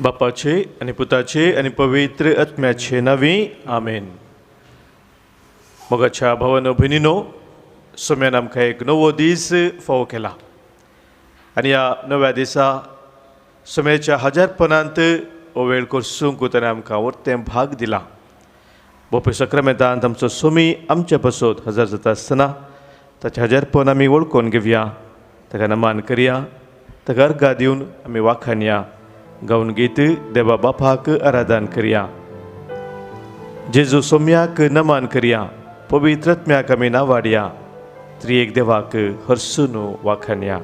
बापाचे आनी पुताचे आनी पवित्र आत्म्याचे नांवी आमेन. मोगाच्या भावानो भयणीनो, सोम्यान आमकां एक नवो दीस फावो केला आनी ह्या नव्या दिसा सोम्याच्या हजारपणांत हो वेळ करसूंक ताणें आमकां वर्तें भाग दिला. बोपे सक्रामेंतांत आमचो सोमी आमचे पासत हजर जाता आसतना ताचें हजारपण आमी वळखून घेवया, ताका नमान करया, ताका अर्घा दिवन आमी वाखाणया, गावन गीत देवा बापाक आराधन करया, जेजू सोम्याक नमान करया, पवित्र आत्म्याक आमी नावाडया, त्रिएक देवाक हरसून वाखाणया.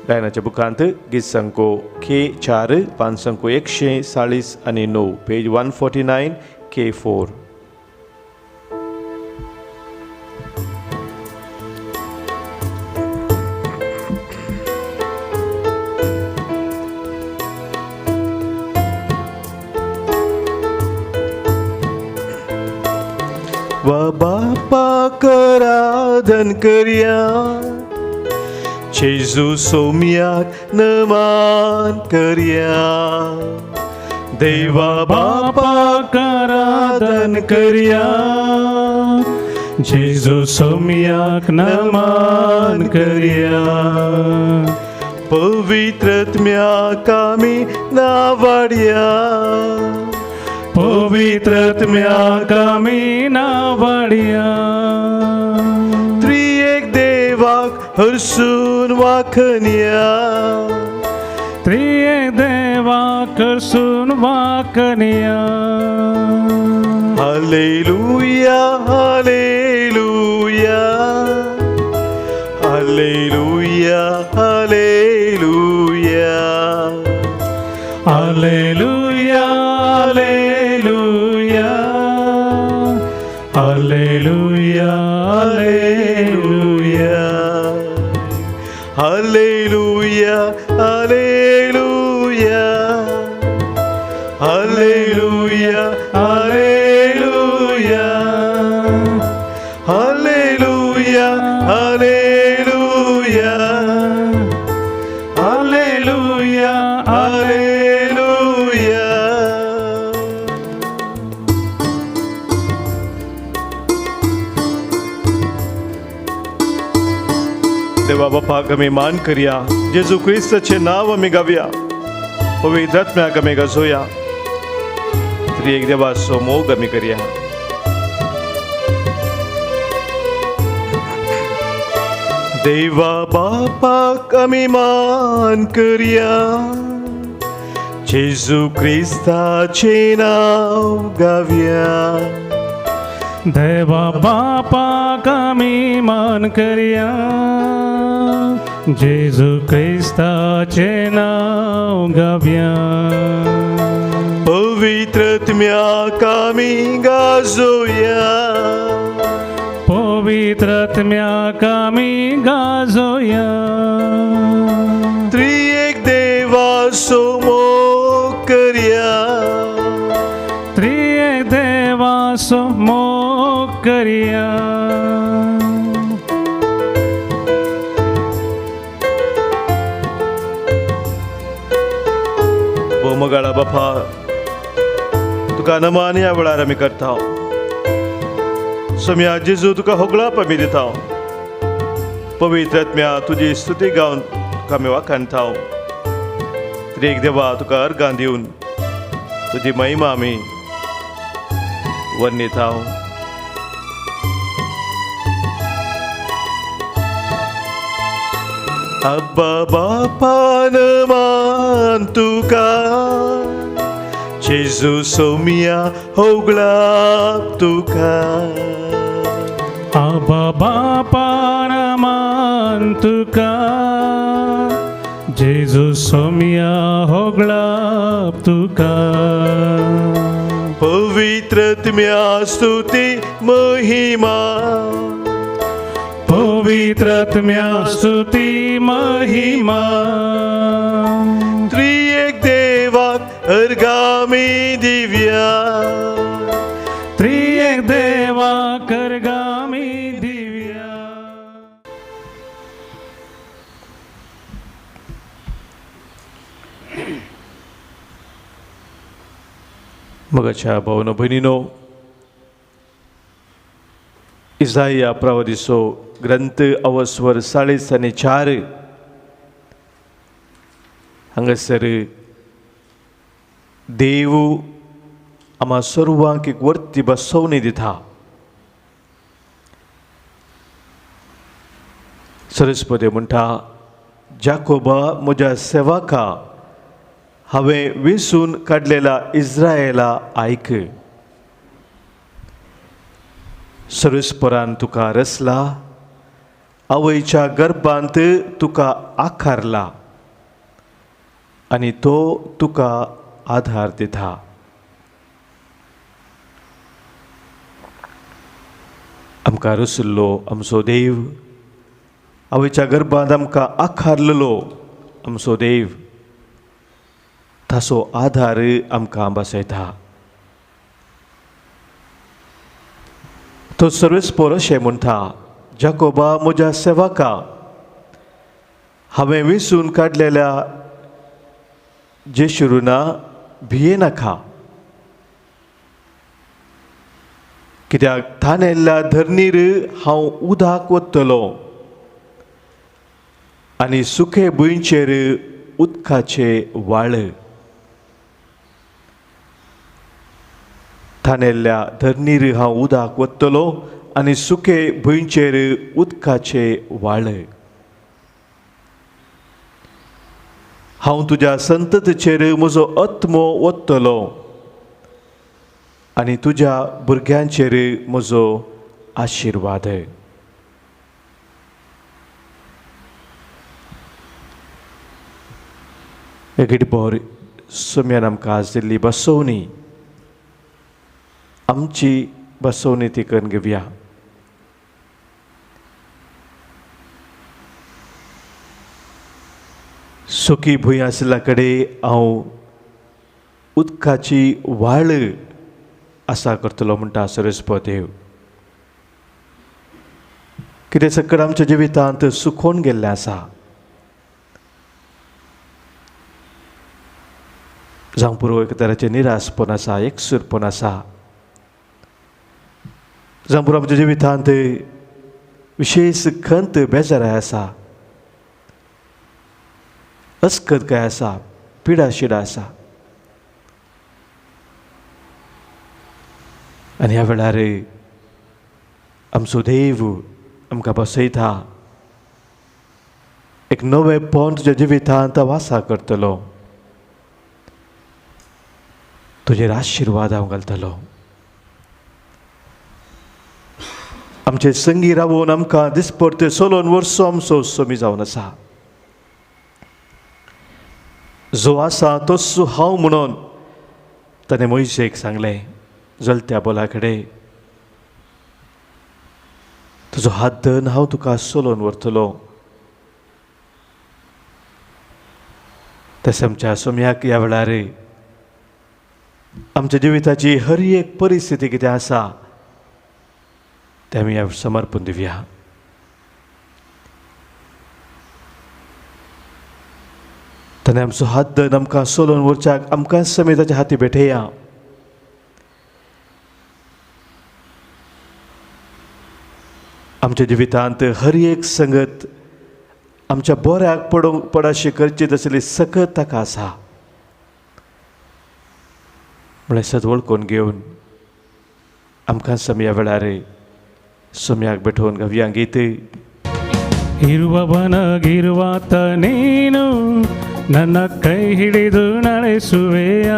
गायनाच्या बुकांत गीत संको के 4 पांच संको 140 आनी 9, पेज 149 के 4. वा बापाक आराधन करया, जेजू सोम्याक नमान करया, देवा बापाक आराधन करया, जेजू सोम्याक नमान करया, पवित्र आत्म्याक आमी नावाडया, पवित्र आत्म्याक आमी नावाडया, त्रिएक देवाक हरसून वाखणया, त्रिएक देवाक हरसून वाखणया. Hallelujah hallelujah hallelujah hallelujah hallelujah hallelujah hallelujah hallelujah hallelujah hallelujah hallelujah hallelujah hallelujah hallelujah hallelujah hallelujah. देवा बापाक आमी मान करया, जेजू क्रिस्ताचें नांव आमी गावया, पवित्र आत्म्याक आमी गाजोया, त्रिएक देवाचो मोग आमी करया. देवा बापाक आमी मान करया, जेजू क्रिस्ताचें नांव गावया, देवा बापाक आमी मान करया, जेजू क्रिस्ताचें नांव गावया, पवित्र आत्म्याक आमी गाजोया, पवित्र आत्म्याक आमी गाजोया, त्रिएक देवाचो मोग करया, त्रिएक देवाचो मोग करया. मोगाळा बापा, तुका नमान ह्या वेळार आमी करता. सोम्या जेजू तुका होगळाप आमी दिता. पवित्र आत्म्या तुजी स्तुती गावन तुका आमी वाखाणता. त्रिएक देवा तुका अर्घां दिवन तुजी महिमा आमी वर्णिता. अब्बा बापा नमान तुका, जेजू सोम्या होगळाप तुका, अब्बा बापा नमान तुका, जेजू सोम्या होगळाप तुका, पवित्र आत्म्या स्तुती महिमा, पवित्र आत्म्या स्तुती महिमा, त्रिएक देवाक अर्घामी दिव्या, त्रिएक देवाक अर्घामी दिव्या. मोगाच्या भावनो भयणीनो, इजाया प्रवादिसो ग्रंथ अवस्वर 44 हांगासर देव आमा सर्वांक एक वर्ती बसोवणी दिता. सरस्पती म्हणटा, जाकोबा म्हज्या सेवका हांवें वेंचून काडलेला इस्रायला आयक. सरस्परान तुका रचला, आवयच्या गर्भांत तुका आकारला आनी तो तुका आधार दिता. आमकां रचिल्लो आमचो देव, आवयच्या गर्भांत आमकां आकारलेलो आमचो देव, ताचो आधार आमकां बसयता. तो सर्वेस्पोर अशें म्हणटा, जाकोबा म्हज्या सेवका हांवें वेंचून काडलेल्या जेशुरुना भियेनाका, कित्याक थानेल्ल्या धरणीर हांव उदक वतलो आनी सुके भुंयचेर उदकाचे वाळ. थानेल्ल्या धरणीर हांव उदक वतलो आनी सुके भुंयचेर उदकाचे वाळ. हांव तुज्या संततीचेर म्हजो आत्मो वतलो आनी तुज्या भुरग्यांचेर म्हजो आशिर्वाद. एक सोम्यान आमकां आज दिल्ली बसोवणी, आमची बसोवणी ती करून घेवया. सुकी भूंय आशिल्ल्या कडेन हांव उदकाची वाळ आसा करतलो म्हणटा सरस्पत देव. कितें सकड आमच्या जिवितांत सुकोवन गेल्लें आसा, जावं पुरो एक तरेचें निराशपण आसा, एकसूरपण आसा, जावं पुरो आमच्या जिवितांत विशेश खंत बेजाराय आसा, अस्कत काय आसा, पिडा शिडा आसा. आनी ह्या वेळार आमचो देव आमकां बसयता, एक नवेंपण तुज्या जिवितांत वासा करतलो, तुजेर आशिर्वाद हांव घालतलो. आमचे संगी रावून आमकां दिसपडते सोलोन वर्सो आमचो समी जावन आसा. जो आसा तोच हांव म्हणून ताणें मोयशेक सांगलें, जलत्या बोला कडेन तुजो हात धरून हांव तुका सोलोवन व्हरतलो. तशें आमच्या सोम्याक ह्या वेळार आमच्या जिविताची हर एक परिस्थिती कितें आसा तें आमी समर्पण दिवया. ताणें आमचो हात धरून आमकां सोलोवन व्हरच्याक आमकां समेत ताच्या हाती भेटया. आमच्या जिवितांत हर एक संगत आमच्या बऱ्याक पडोवंक पडाशी करची तसली सकत ताका आसा म्हळ्यार सद वळखून घेवन आमकां समया वेळार सोम्याक भेटोवन गावया गीत. ಇರುವವನಾಗಿರುವಾತ ನೀನು ನನ್ನ ಕೈ ಹಿಡಿದು ನಡೆಸುವೆಯ,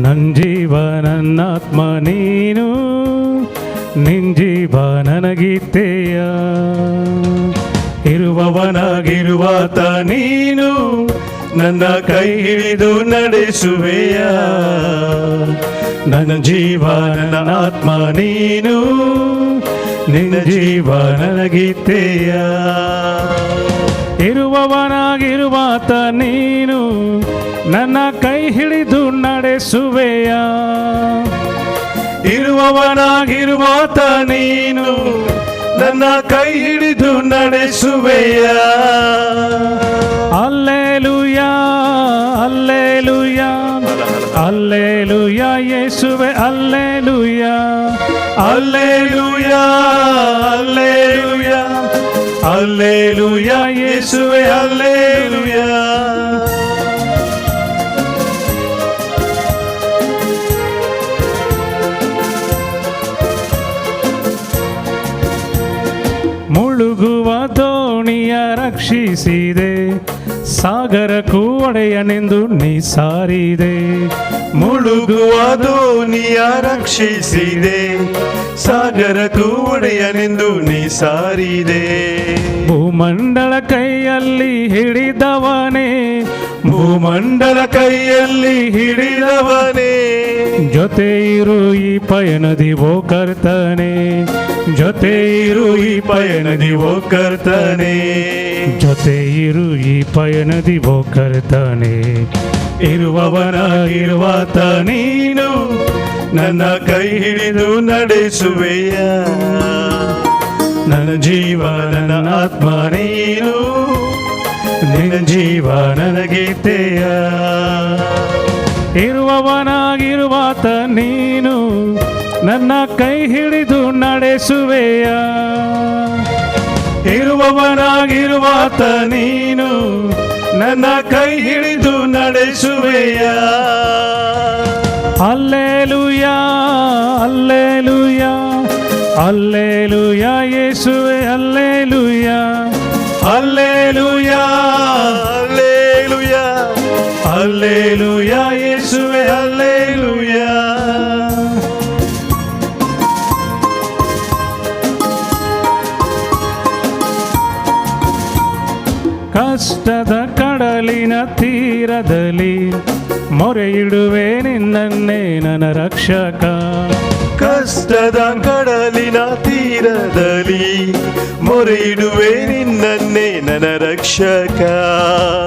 ನನ್ನ ಜೀವ ನನ್ನಾತ್ಮ ನೀನು, ನಿನ್ ಜೀವ ನನಗೀತೆಯ. ಇರುವವನಾಗಿರುವಾತ ನೀನು ನನ್ನ ಕೈ ಹಿಡಿದು ನಡೆಸುವೆಯ, ನನ್ನ ಜೀವ ನನ್ನ ಆತ್ಮ ನೀನು, ನಿನ್ನ ಜೀವ ನನಗೀತೆಯ. ಇರುವವನಾಗಿರುವಾತ ನೀನು ನನ್ನ ಕೈ ಹಿಡಿದು ನಡೆಸುವೆಯ, ಇರುವವನಾಗಿರುವಾತ ನೀನು ನನ್ನ ಕೈ ಹಿಡಿದು ನಡೆಸುವೆಯ. Alleluia, alleluia, alleluia. ಯೇಸುವೆ ಅಲ್ಲೇಲುಯಾ ಅಲ್ಲೇಲುಯಾ ಅಲ್ಲೇಲುಯಾ ಅಲ್ಲೇಲುಯಾ ಯೇಸುವೆ ಅಲ್ಲೇಲುಯಾ. ಮುಳುಗುವ ದೋಣಿಯ ರಕ್ಷಿಸಿದೆ, ಸಾಗರಕ್ಕೂ ಒಡೆಯನೆಂದು ನೀ ಸಾರಿದೆ. ಮುಳುಗುವ ದೋಣಿಯ ರಕ್ಷಿಸಿದೆ, ಸಾಗರಕ್ಕೂ ಒಡೆಯನೆಂದು ನೀ ಸಾರಿದೆ. ಭೂಮಂಡಲ ಕೈಯಲ್ಲಿ ಹಿಡಿದವನೇ, ಭೂಮಂಡಲ ಕೈಯಲ್ಲಿ ಹಿಡಿದವನೇ, ಜೊತೆ ಇರು ಈ ಪಯಣದಿ ಓ ಕರ್ತನೆ, ಜೊತೆ ಇರು ಈ ಈ ಪಯಣದಿ ಓ ಕರ್ತನೆ, ಜೊತೆ ಇರು ಈ ಪಯಣದಿ ಓ ಕರ್ತನೆ. ಇರುವವನಾಗಿರುವಾತ ನೀನು ನನ್ನ ಕೈ ಹಿಡಿದು ನಡೆಸುವೆಯ. ನನ್ನ ಜೀವ ನನ್ನ ಆತ್ಮ ನೀನು, ನಿನ್ನ ಜೀವ ನನಗೀತೆಯ. ಇರುವವನಾಗಿರುವಾತ ನೀನು ನನ್ನ ಕೈ ಹಿಡಿದು ನಡೆಸುವೆಯ. ಇರುವವನಾಗಿರುವಾತ ನೀನು ನನ್ನ ಕೈ ಹಿಡಿದು ನಡೆಸುವೆಯ. ಅಲ್ಲೇಲುಯಾ ಅಲ್ಲೇಲುಯಾ ಅಲ್ಲೇಲುಯಾ ಯೇಸುವೆ ಅಲ್ಲೇಲುಯಾ ಅಲ್ಲೇಲುಯಾ ಅಲ್ಲೇಲುಯಾ ಅಲ್ಲೇಲುಯಾ ಯೇಸುವೆ ಅಲ್ಲೇಲುಯಾ. ಕಷ್ಟದ ಕಡಲಿನ ತೀರದಲ್ಲಿ ಮೊರೆಯಿಡುವೆ ನಿನ್ನನ್ನೇ ನನ್ನ ರಕ್ಷಕ. ಕಷ್ಟದ ಕಡಲಿನ ತೀರದಲ್ಲಿ ಮೊರೆಯಿಡುವೆ ನಿನ್ನನ್ನೇ ನನ್ನ ರಕ್ಷಕ.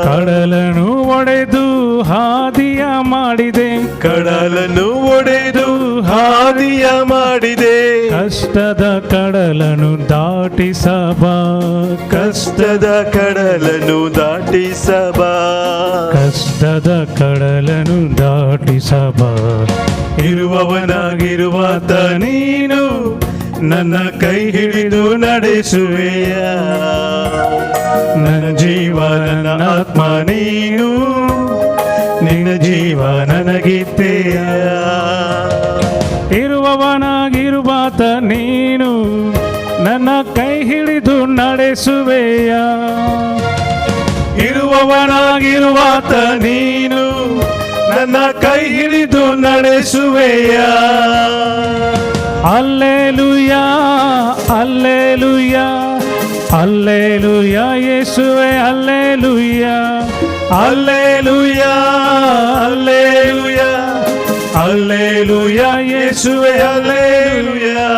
ಕಡಲನ್ನು ಒಡೆದು ಹಾದಿಯ ಮಾಡಿದೆ, ಕಡಲನ್ನು ಒಡೆದು ಹಾದಿಯ ಮಾಡಿದೆ, ಕಷ್ಟದ ಕಡಲನ್ನು ದಾಟಿಸಬಾ, ಕಷ್ಟದ ಕಡಲನ್ನು ದಾಟಿಸಬಾ, ಕಷ್ಟದ ಕಡಲನ್ನು ದಾಟಿಸಬಾ. ಇರುವವನಾಗಿರುವಾತ ನೀನು ನನ್ನ ಕೈ ಹಿಡಿದು ನಡೆಸುವೆಯ. ನನ್ನ ಜೀವ ನನ್ನ ಆತ್ಮ ನೀನು, ನಿನ್ನ ಜೀವ ನನಗೀತೆಯ. ಇರುವವನಾಗಿರುವಾತ ನೀನು ನನ್ನ ಕೈ ಹಿಡಿದು ನಡೆಸುವೆಯ. ಇರುವವನಾಗಿರುವಾತ ನೀನು ನನ್ನ ಕೈ ಹಿಡಿದು ನಡೆಸುವೆಯ. ಅಲ್ಲೇಲುಯಾ ಅಲ್ಲೇಲುಯಾ ಅಲ್ಲೇಲುಯಾ ಯೇಸುವೆ ಅಲ್ಲೇಲುಯಾ ಅಲ್ಲೇಲುಯಾ ಅಲ್ಲೇಲುಯಾ ಅಲ್ಲೇಲುಯಾ ಯೇಸುವೆ ಅಲ್ಲೇಲುಯಾ.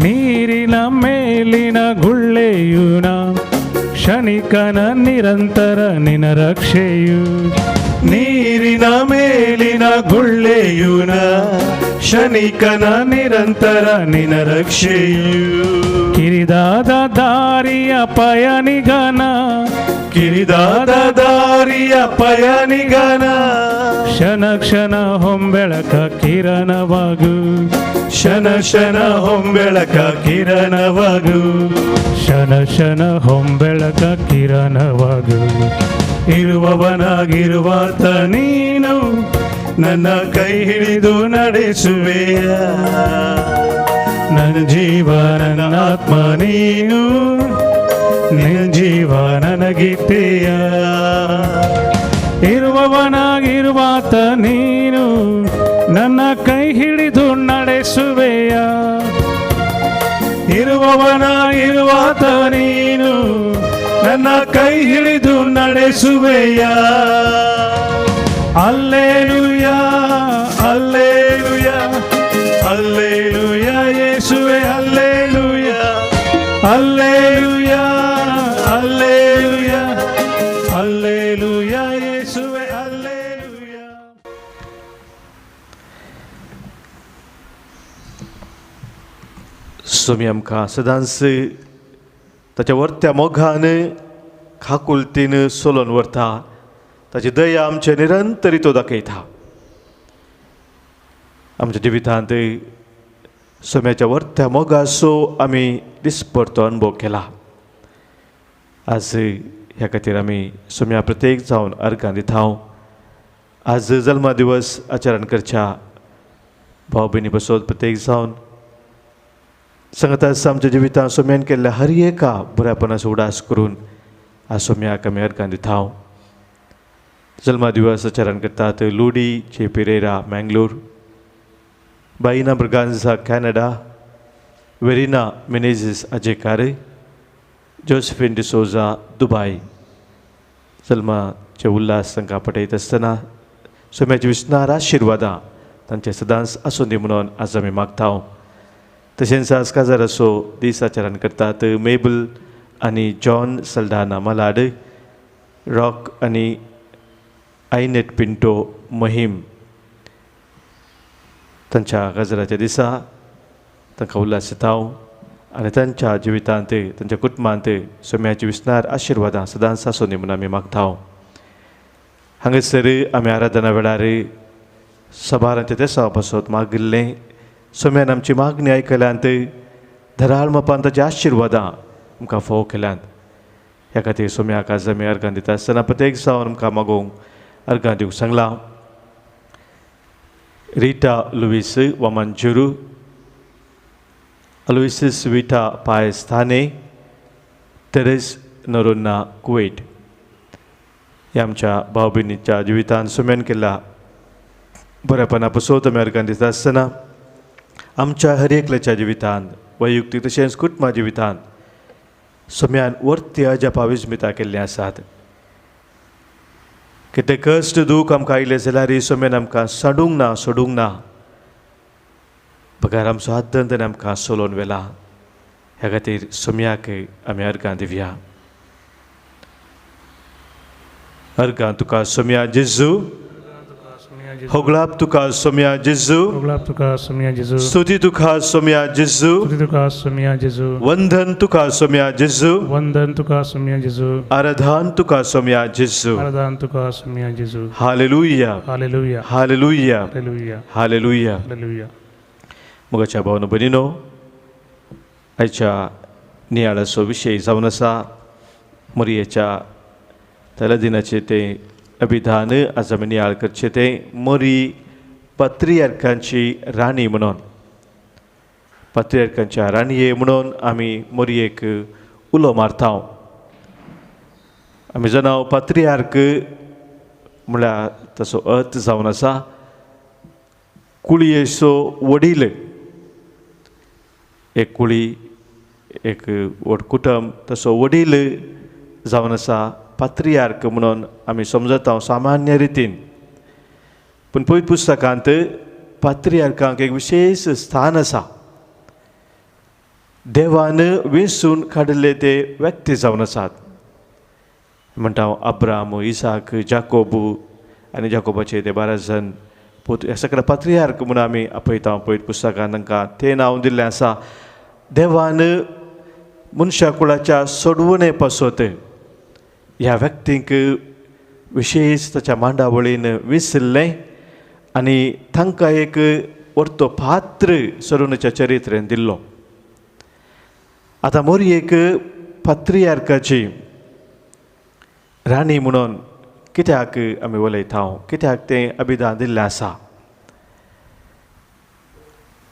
ನೀರಿನ ಮೇಲಿನ ಗುಳ್ಳೆಯುನ ಕ್ಷಣಿಕನ ನಿರಂತರ ನಿನ ರಕ್ಷೆಯು. ನೀರಿನ ಮೇಲಿನ ಗುಳ್ಳೆಯುನ ಕ್ಷಣಿಕನ ನಿರಂತರ ನಿನ ರಕ್ಷೆಯು. ಕಿರಿದಾದ ದಾರಿಯ ಪಯಣಿಗನ, ಕಿರಿದಾದ ದಾರಿಯ ಪಯಣಿಗನ, ಕ್ಷಣ ಕ್ಷಣ ಹೊಂಬೆಳಕ ಕಿರಣವಾಗು, ಕ್ಷಣ ಕ್ಷಣ ಹೊಂಬೆಳಕ ಕಿರಣವಾಗು, ಕ್ಷಣ ಕ್ಷಣ ಹೊಂಬೆಳಕ ಕಿರಣವಾಗು. ಇರುವವನಾಗಿರುವಾತ ನೀನು ನನ್ನ ಕೈ ಹಿಡಿದು ನಡೆಸುವೆಯ. ನನ್ನ ಜೀವ ನನ್ನ ಆತ್ಮ ನೀನು, ನಿನ್ನ ಜೀವ ನನಗೀತೆಯ. ಇರುವವನಾಗಿರುವಾತ ನೀನು ನನ್ನ ಕೈ ಹಿಡಿದು ನಡೆಸುವೆಯ. ಇರುವವನಾಗಿರುವಾತ ನೀನು ನನ್ನ ಕೈ ಹಿಡಿದು ನಡೆಸುವೆಯ. ಅಲ್ಲೇಲುಯಾ ಅಲ್ಲೇಲುಯಾ ಅಲ್ಲೇಲುಯಾ ಯೇಸುವೆ ಅಲ್ಲೇಲುಯಾ ಅಲ್ಲೇಲುಯಾ ಅಲ್ಲೇಲುಯಾ ಅಲ್ಲೇಲುಯಾ ಯೇಸುವೆ ಅಲ್ಲೇಲುಯಾ. स्वामी आमकां सदांच ताच्या वर्त्या मोगान खाकुलतीन सोलोन व्हरता. ताची दया आमचे निरंतरी तो दाखयता. आमच्या जिवितांत सोम्याच्या वर्त्या मोगाचो आमी दिसपरतो अनुभव केला. आज ह्या खातीर आमी सोम्या प्रत्येक जावन अर्गां दिता. आज जल्मा दिवस आचरण करच्या भाव भयणी बसोत प्रत्येक जावन सांगता आमच्या जिवितांत सोम्यान केल्ल्या हर एका बऱ्यापणाचो उडास करून आज सोम्याक आमी अर्गां दिता. जल्मा दिवस आचरण करतात Ludi J Pereira Mangalore, Baina Braganza Canada, Verina Menezes Ajekar, Josephine D'Souza Dubai. जल्माचे Ulhas तांकां पटयत आसतना सोम्याची विस्नार आशिर्वादां तांचे सदांच आसूं दी म्हणून आज आमी मागता. तशेंच आज काजाराचो दीस आचरण करतात मेबल आनी जॉन सल्डाना मलाड, रॉक आनी आयनेट पिंटो महिम. तांच्या काजाराच्या दिसा तांकां उल्हास दिता आनी तांच्या जिवितांत तांच्या कुटुंबांत सोम्याची विस्नार आशिर्वादां सदांच आसूं दी म्हणून आमी मागता. हांगासर आमी आराधना वेळार सबारांच्या देसा पासत मागिल्लें सोम्यान आमची मागणी आयकल्यांत धराळ मापान ताची आशिर्वादां आमकां फोव केल्यांत. ह्या खातीर सोम्याक आज आमी अर्गां दिता आसतना प्रत्येक जावन आमकां मागोवंक अर्गां दिवंक सांगलां. Rita Luis Vamanjoor, Aloysius Vita Paes Thane, Teres Noronha Kuwait. ह्या आमच्या भाव भयणीच्या जिवितान सोम्यान केल्ल्या बऱ्यापणा पसोत आमी अर्गां दिता आसतना आमच्या हर एकल्याच्या जिवितान वैयक्तीक तशेंच कुटुंबा जिवितान सोम्यान वर्ती अजापा विस्मिता केल्लीं आसात. कितें कश्ट दूख आमकां आयलें जाल्यार सोम्यान आमकां साडूंक ना, सोडूंक ना, बगार आमचो हात आमकां सोलोवन व्हेला. ह्या खातीर सोम्याक आमी अर्गां दिवया. अर्गां तुका सोम्या जेजू, होगळाप तुका सोम्या जेजू, स्तुती तुका सोम्या जेजू, वंदन तुका सोम्या जेजू, वंदन तुका सोम्या जेजू, आराधन तुका सोम्या जेजू, आराधन तुका सोम्या जेजू. Hallelujah, hallelujah, hallelujah, hallelujah, hallelujah. Hallelujah. मोगाच्या भावनो भयणीनो, आयच्या नियाळाचो विशय जावन आसा मरियेच्या तलदिनाचें तें अभिधान. आज आमी नियाळ करचें तें मरी पात्रियार्कांची राणी म्हणून, पात्रियार्कांच्या राणये म्हणून आमी मरियेक उलो मारता. आमी जाणा पात्रियार्क म्हळ्यार ताचो अर्थ जावन आसा कुळयेचो वडील. एक कुळी, एक व्हड कुटुंब, तसो वडील जावन आसा पात्रियार्क म्हणून आमी समजता सामान्य रितीन. पूण पवित्र पुस्तकांत पात्रियार्कांक एक विशेश स्थान आसा. देवान वेंचून काडिल्ले ते व्यक्ती जावन आसात. म्हणटा हांव अब्राम, इसाक, जाकोब आनी जाकोबाचे ते 12 जाण पूत, ह्या सगळ्या पात्रियार्क म्हणून आमी आपयता. पवित्र पुस्तकांत तांकां तें नांव दिल्लें आसा. देवान मनशा कुळाच्या सोडवणे पासत ह्या व्यक्तींक विशेश ताच्या मांडावळीन विसरलें आनी तांकां एक वर्तो पात्र सरुणाच्या चरित्रेन दिल्लो. आतां मोरयेक पात्रियार्काची राणी म्हणून कित्याक आमी उलयता, कित्याक तें अभिधान दिल्लें आसा?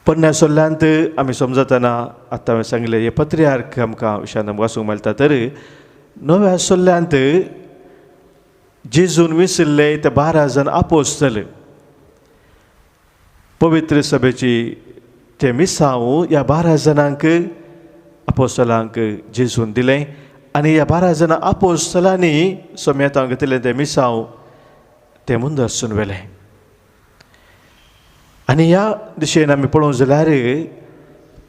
पोरण्या सोल्ल्यांत आमी समजतना आतां हांवें सांगलें हे पत्रियार्क आमकां विशयान आमकां वाचूंक मेळटा. तर नव्या सोल्ल्यांत जेजून विसरले ते 12 जाण आपोस्तल पवित्र सभेची ते मिसांव ह्या 12 जाणांक आपोस्तलांक जेजून दिलें आनी ह्या 12 जाणां आपोस्तलांनी सोम्यातांक घेतिल्लें तें मिसांव तें मुंदरसून व्हेलें. आनी ह्या दिशेन आमी पळोवंक जाल्यार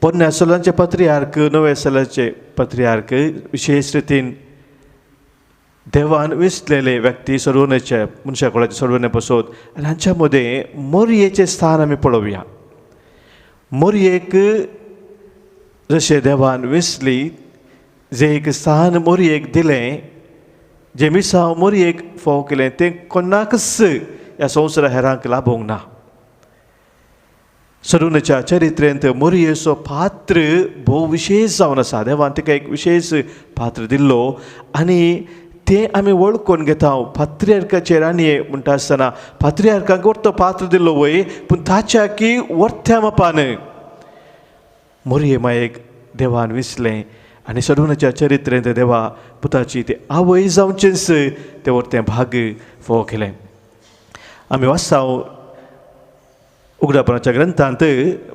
पोरण्या सोलांचे पत्रियार्क, नव्या सोलांचे पत्रियार्क विशेश रितीन देवान विसलेले व्यक्ती सोडवण्याचे मनशा कुळाचे सोडवणे पसत आनी हांच्या मदें मोरयेचें स्थान आमी पळोवया. मोरयेक जशें देवान विसली जें एक स्थान मोरयेक दिलें, जें मिसांव मोरयेक फावो केलें, तें कोणाकच ह्या संवसारा हेरांक लाभोवंक ना. सरुनाच्या चरित्रेंत मोरयेचो पात्र भोव विशेश जावन आसा. देवान तिका एक विशेश पात्र दिल्लो आनी तें आमी वळखून घेता. पात्रियार्काचे राणये म्हणटा आसतना पात्रियार्कांक वर्तो पात्र दिल्लो वय, पूण ताच्या की वर्त्या मापान मोरये मायेक देवान विसलें आनी सरुनाच्या चरित्रेंत देवा पुताची ती आवय जावचेंच तें वर्तें भाग फावो केलें. आमी वाचता उगडापणाच्या ग्रंथांत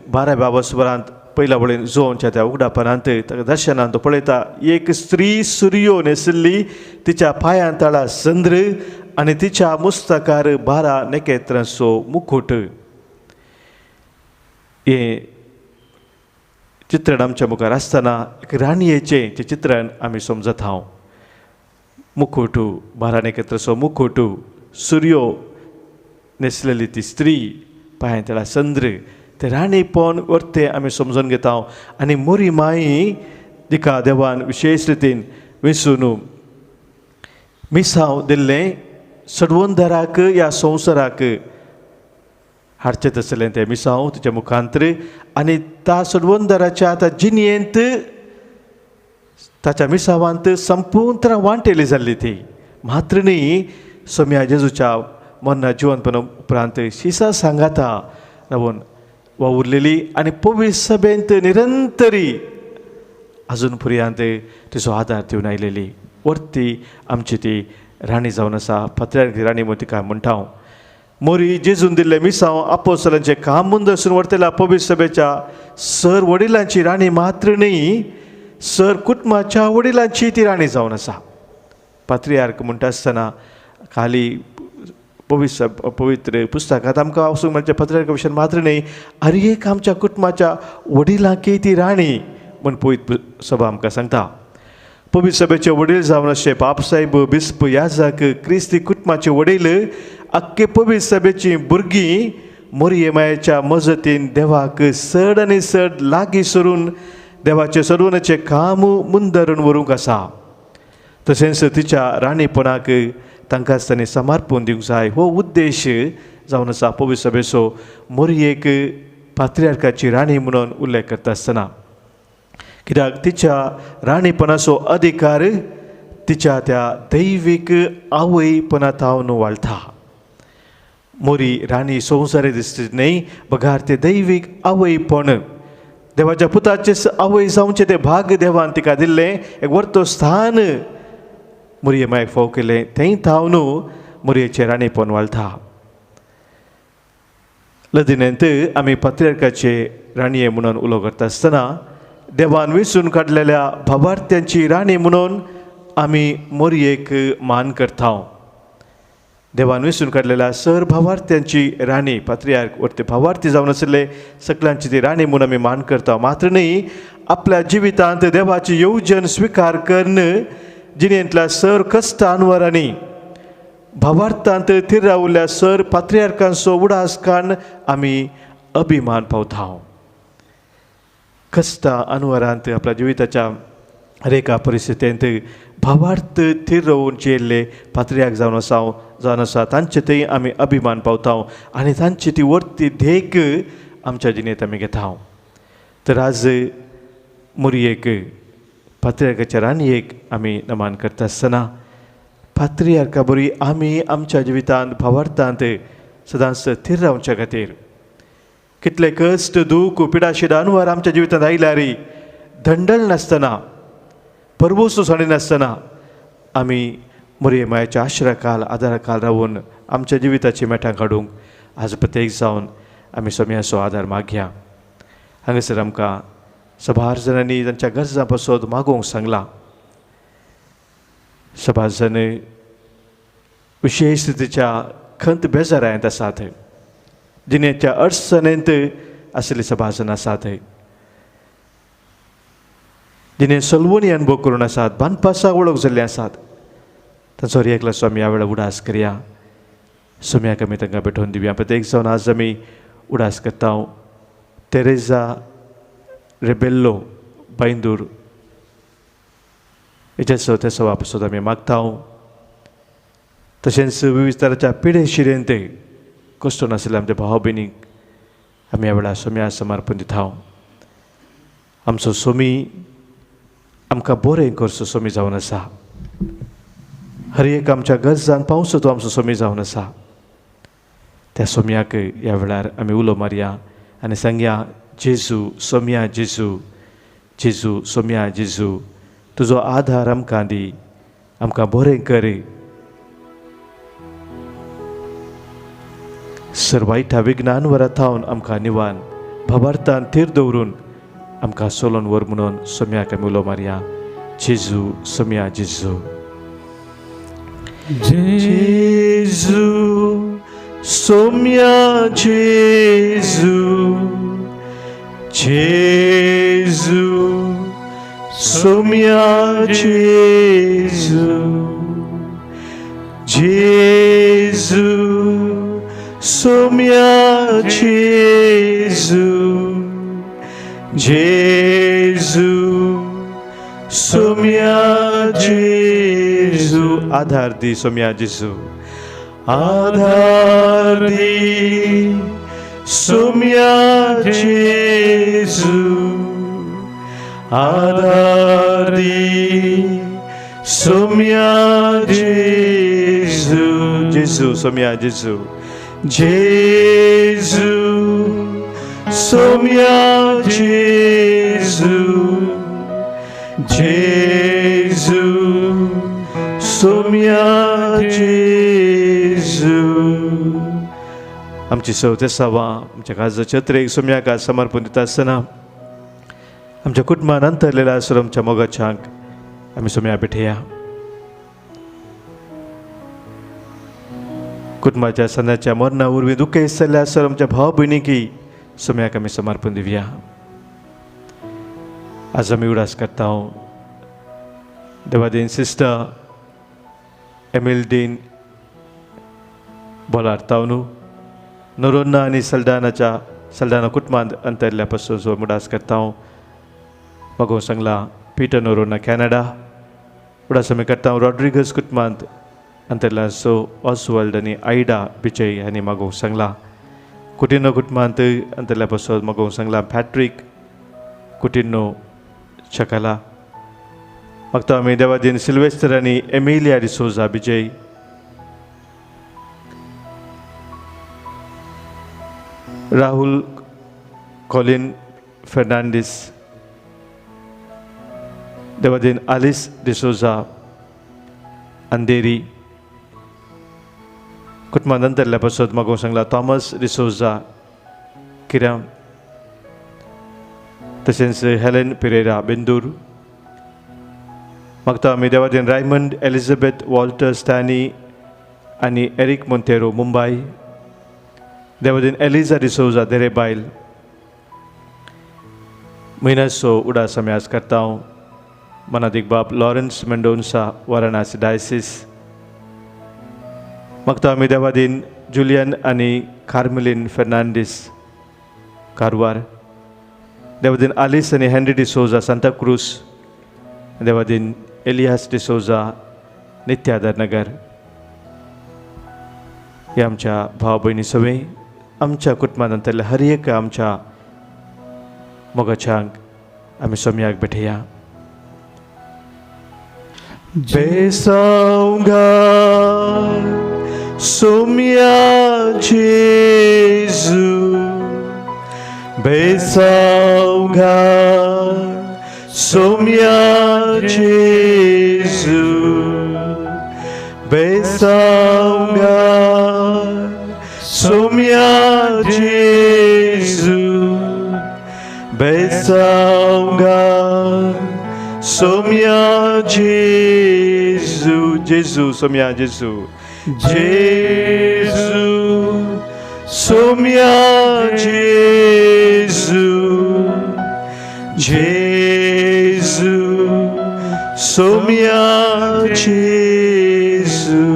12व्या वसभरांत पयल्या वळीन जुवांच्या त्या उगडापणांत ताका दर्शनांत तो पळयता, एक स्त्री सुर्यो न्हेसिल्ली, तिच्या पांयां तळा चंद्र आनी तिच्या मुस्तकार 12 नखेत्रांचो मुकुट. हें चित्रण आमच्या मुखार आसतना एक राणयेचें तें चित्रण आमी समजत हांव. मुकुटू, 12 नखेत्रांचो मुकुटू, सुर्यो न्हेसलेली ती स्त्री, पांयां तळा चंद्र, ते राणीपण वर्तें आमी समजून घेता. आनी मोरी माई तिका देवान विशेश रितीन विसून मिसांव दिल्लें सडवंदराक ह्या संवसाराक हाडचें तसलें तें मिसांव तिच्या मुखांतर आनी त्या सडवंदराच्या त्या जिणयेंत ताच्या मिसावांत संपूर्ण वांटेली जाल्ली ती. मात्र न्ही सोम्या जेजूच्या मरणा जिवनपणा उपरांत शिसा सांगाता रावन वावुरलेली आनी पवित्र सभेंत निरंतरी अजून पर्यंत तिचो आदार दिवन आयलेली वर्ती आमची ती राणी जावन आसा. पात्र्याची राणी म्हूण तिका म्हणटा हांव. मोरी जेजून दिल्ले मिसांव आपोसलांचें काम मुंदरसून व्हरतल्या पवित्र सभेच्या सर वडिलांची राणी मात्र न्ही, सर कुटुंबाच्या वडिलांची ती राणी जावन आसा. पात्रियार्क म्हणटा आसतना खाली पवित्र पवित्र पुस्तकांत आमकां वचूंक मेळचें पात्रियार्क विशय मात्र न्ही, हर एक आमच्या कुटुंबाच्या वडिलांकी ती राणी म्हूण पवित्र सभा आमकां सांगता. पवित्र सभेचे वडील जावन अशे बापसाहेब, बिस्प, याजक, क्रिस्ती कुटुंबाचे वडील, आख्खे पवित्र सभेची भुरगीं मोरये मायेच्या मजतीन देवाक चड आनी चड लागीं सरून देवाचें सडवण्याचें काम मुंदरून व्हरूंक आसा. तशेंच तिच्या राणीपणाक तांकां तांणी समर्पण दिवंक जाय हो उद्देश जावन आसा पवित्र सभेचो मोरयेक पात्रियार्काची राणी म्हणून उल्लेख करता आसतना. कित्याक तिच्या राणीपणाचो अधिकार तिच्या त्या दैवीक आवयपणा थावन वाळटा. मोरी राणी संवसारी दिसती न्हय, बगार ते दैवीक आवयपण देवाच्या पुताचे आवय जावचें तें भाग देवान तिका दिल्लें एक वर्तो स्थान मोरये मायक फाव केलें, थंय थावन मोरयेचें राणीपण वाळटा. लदिनेंत आमी पात्रियार्काचे राणये म्हणून उलो करता आसतना देवान विसून काडलेल्या भावार्थ्यांची राणी म्हणून आमी मोरयेक मान करता. देवान विसून काडलेल्या सर भावार्थ्यांची राणी पात्रियार्क वरते भावार्थी जावन आशिल्ले सगळ्यांची ती राणी म्हणून आमी मान करता. मात्र न्ही, आपल्या जिवितांत देवाची येवजण स्विकार करून जिणेंतल्या सर कश्ट अनवरांनी भावार्थांत थीर रावल्ल्या सर पात्रियार्कांचो उडास काडून आमी अभिमान पावता. कश्टा अनवरांत आपल्या जिविताच्या हर एका परिस्थितींत भावार्थ थीर रावून जियेल्ले पात्रियार्क जावन आसा तांचे थंय आमी अभिमान पावता आनी तांची ती वर्ती देख आमच्या जिणेंत आमी घेता. तर आज मोरयेक पात्रियार्काच्या राणयेक आमी नमन करता आसतना पात्रियार्का बरी आमी आमच्या जिवितांत भावार्थांत सदांच थीर रावच्या खातीर कितले कश्ट दूख पिडाशिड अनवर आमच्या जिवितांत आयल्यार दंडल नासतना परवसो साडिनासतना आमी मोरये मायेच्या आश्रयाखाल आदाराखाल रावून आमच्या जिविताची मेटां काडूंक आज प्रत्येक जावन आमी सोम्याचो आदार मागया. हांगासर आमकां सभार जाणांनी तांच्या गरजां पासत मागोवंक सांगलां. सभार जाण विशेश रितीच्या खंत बेजारांत आसात, जिणेच्या अडचणेंत आशिल्ले सभार जाण आसात, जिणे सलवणी अनुभव करून आसात, बांदपासाक वळख जाल्ले आसात. तांचो एकला स्वामी ह्या वेळार उडास करया. सोम्याक आमी तांकां भेटोवन दिवया. प्रत्येक जावन आज आमी उडास करता तेरेजा रेबेल्लो बांयदूर हेच्या त्या वापसोत आमी मागता. तशेंच विविध तराच्या पिडे शिरेंत कश्ट नाशिल्ल्या आमच्या भाव भयणीक आमी ह्या वेळार सोम्या समर्पण दिता. आमचो सोमी आमकां बरें करचो सोमी जावन आसा. हर एक आमच्या गरजान पावसो तो आमचो सोमी जावन आसा. त्या सोम्याक ह्या वेळार आमी उलो मारया आनी सांगया, जेजू सोम्या जेजू, जेजू सोम्या जेजू, तुजो आधार आमकां दी, आमकां बरें कर. सर वायटा विज्ञान वराथावन आमकां निवान भबार्थान थीर दवरून आमकां सोलोन व्हर म्हणून सोम्याक आमी उलो मारया. जेजू सोम्या जेजू. जेजू सोम्या जेजू, जेजू सोम्या जेजू, जेजू सोम्या जेजू, जेजू सोम्या जेजू. आधार दी सोम्या जेजू, आधार दी सोम्या जेजू, आधार दी सोम्या जेजू. जेजू सोम्या जेजू, जेजू सोम्या जेजू, जेजू सोम्या जेजू. आमची सवते सवा आमच्या काजा छत्रेक सोम्याक समर्पण दिता आसतना आमच्या कुटुंबान अंतरलेल्या आसर आमच्या मोगाच्यांक आमी सोम्या भेटया. कुटुंबाच्या सणाच्या मरणा वरवीं दुखेस्त जाल्ल्या आसर आमच्या भाव भयणीकी सोम्याक आमी समर्पण दिवया. आज आमी उडास करता देवादीन सिस्टर एमिलडीन बोलार तावनू नरोन्ना आनी सल्दानाच्या सल्दाना कुटुंबांत अंतरल्या पासून जो उडास करता. मागोवंक सांगला पीटर नरोन्ना कॅनडा. उडास आमी करता रॉड्रिगस कुटुंबांत अंतरला सो ऑसवर्ल्ड आनी आयडा बिजय हांणी मागोवंक सांगला. कुटिनो कुटुंबांत अंतरल्या पासून मागोवंक सांगला पॅट्रीक कुटिनो शकला. मागता आमी देवादीन सिल्वेस्टर आनी एमिलिया डिसोजा बिजय. राहुल कॉलिन फेर्नांडीस, देवादीन आलिस डिसोजा अंधेरी. कुटुंबांत अंतरल्या पासत मागोवंक सांगला थॉमस डिसोजा किराम, तशेंच हेलेन पिरेरा बेंदूर. मागता आमी Devadin Raymond Elizabeth Walter Stany आनी एरिक मोंतेरो मुंबय. देवादीन एलिजा डिसोजा देरे बायल. म्हयन्याचो उडास आमी आज करता मनादीक बाब लॉरन्स मेंडोन्सा वाराणासी डायसीस. मागता आमी देवादीन जुलियन आनी कार्मेलीन फेर्नांडीस कारवार. देवादीन आलिस आनी हेनरी डिसोजा सांताक्रूज. देवादीन एलियास डिसोजा नित्यादर नगर. हे आमच्या भाव भयणी सगळीं आमच्या कुटुंबांत अंतरल्या हर एक आमच्या मोगाच्यांक आमी सोम्याक भेटया. बेसावगा सोम्या जेजू, बेसावगा सोम्या जेजू, बेसावगा सोम्या जेजू, बेसावगा सोम्या जेजू. जेजू सोम्या जेजू, जेजू सोम्या जेजू, जेजू सोम्या जेजू.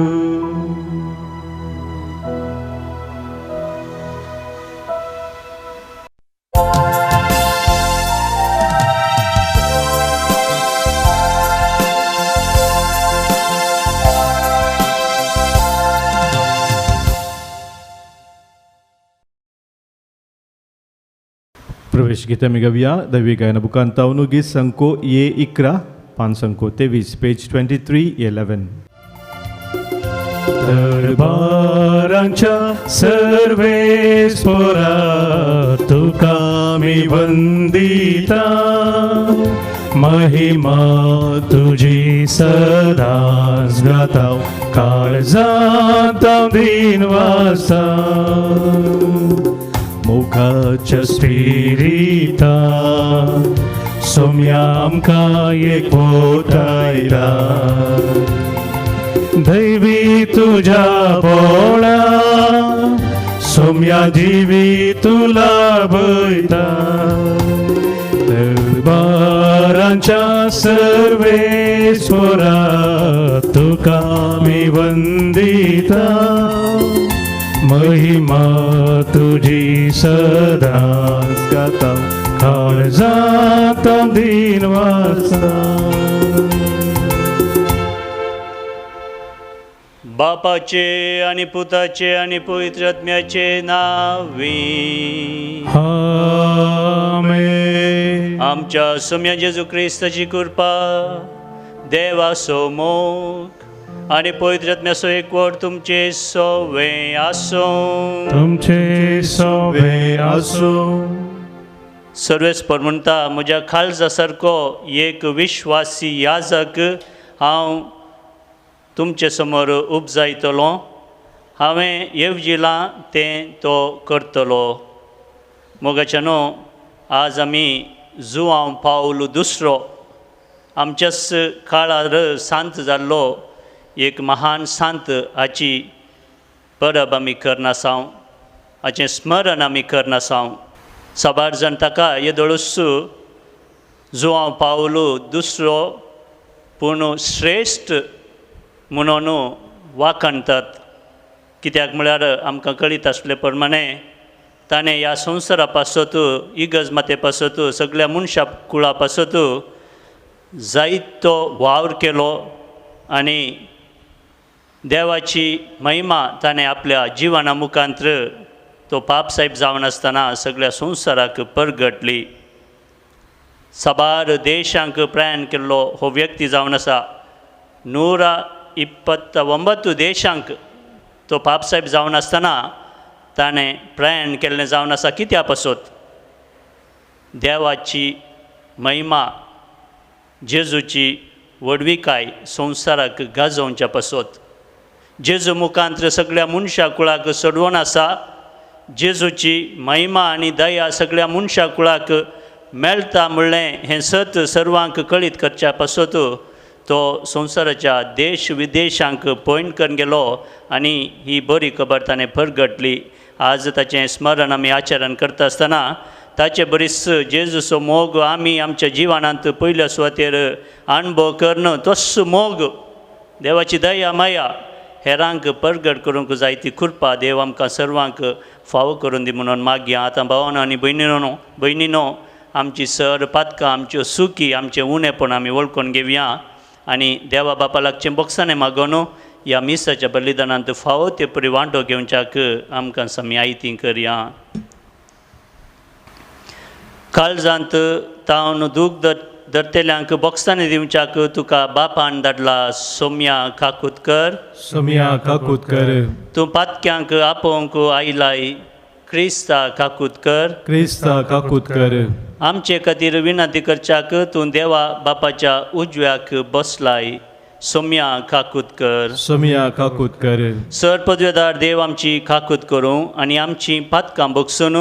प्रवेश गीत आमी गावया दैवी गायना बुकान तावनु गीत संको ए 11 पान संको 23 पेज 2311। दरबारांच्या सर्वेस्पोरा तुका मी वंदिता, महिमा तुझी सदाच गाता, काळजांत दिन वासा, मुखाच्या स्पिरिता सोम्या आमकां एक पोटायला, दैवी तुझ्या पोळा सोम्या जीवी तुला भयता, दरबारांच्या सर्वेस्पोरा तुका मी वंदिता, महिमा तुझी सदाच गाता, काळजांत दिन वासा। बापाचे आणि पुताचे आणि पवित्र आत्म्याचे नावे आमेन। आमच्या सोम्या जेजू क्रिस्ताची कृपा, देवाचो मोग आणि पवित्र आत्म्याचो एकवट तुमचे सोवे आसूं। तुमचे सोवे आसूं। सर्वेस्पर म्हणटा, म्हज्या खालजा सारको एक विश्वासी याजक हांव तुमचे समोर उपजायतलो, हांवें येवजिलां तें तो करतलो। मोगाच्यानो, आज आमी जुआंव पावल दुसरो आमच्याच काळार सांत जाल्लो एक महान सांत हाची परब आमी करनासांव, हाचें स्मरण आमी करनासांव। साबार जाण ताका येदोळूच जुआंव पावल दुसरो पूण श्रेश्ठ म्हणून वाखाणतात, कित्याक म्हळ्यार आमकां कळीत आसले प्रमाणे ताणें ह्या संवसारा पासत, इगर्ज माते पासत, सगळ्या मनशा कुळा पासत जायतो वावर केलो आनी देवाची महिमा ताणें आपल्या जिवना मुखांत्र तो पाप साहेब जावन आसतना सगळ्या संवसाराक परगटली। साबार देशांक प्रयाण केल्लो हो व्यक्ती जावन आसा। 129 देशांक तो पापसाहेब जावन आसतना ताणें प्रयाण केल्लें जावन आसा। कित्या पासत? देवाची महिमा, जेजूची व्हडविकाय संवसाराक गाजोवच्या पासत। जेजू मुखांत्र सगळ्या मनशा कुळाक सोडवण आसा। जेजूची महिमा आनी दया सगळ्या मनशा कुळाक मेळटा म्हणलें हें सत सर्वांक कळीत करच्या पासत तो संवसाराच्या देश विदेशांक पॉयंट करून गेलो आनी ही बरी खबर ताणें परगटली। आज ताचें स्मरण आमी आचरण करता आसतना ताचे बरीच जेजूचो मोग आमी आमच्या जिवनांत पयल्या सुवातेर अणभव करून तोच मोग, देवाची दया माया हेरांक परगट करूंक जाय ती कृपा देव आमकां सर्वांक फावो करून दी म्हणून मागया। आतां भावानो आनी भयणीनो आमची सर पातकां, आमच्यो सुकी, आमचें उणेपण आमी वळखून घेवया आनी देवा बापा लागचें बोक्साणें मागोन ह्या मिसाच्या बलिदानांत फावो ते परी वांटो घेवच्याक आमकां सामी आयती करया। काळजांत तावन दूख धरतेल्यांक बोक्सांनी दिवच्याक तुका बापान धाडला सोम्या काकूत कर, सोम्या काकूत कर। तूं पातक्यांक आपोवंक आयलाय क्रिस्ता काकूत कर, क्रिस्ता काकूत कर। आमचे खातीर विनंती करच्याक तूं देवा बापाच्या उजव्याक बसलाय सोम्या काकूत कर, सोम्या काकूत कर। सर पदवेदार देव आमची काकूत करूं आनी आमची पातकां बगसून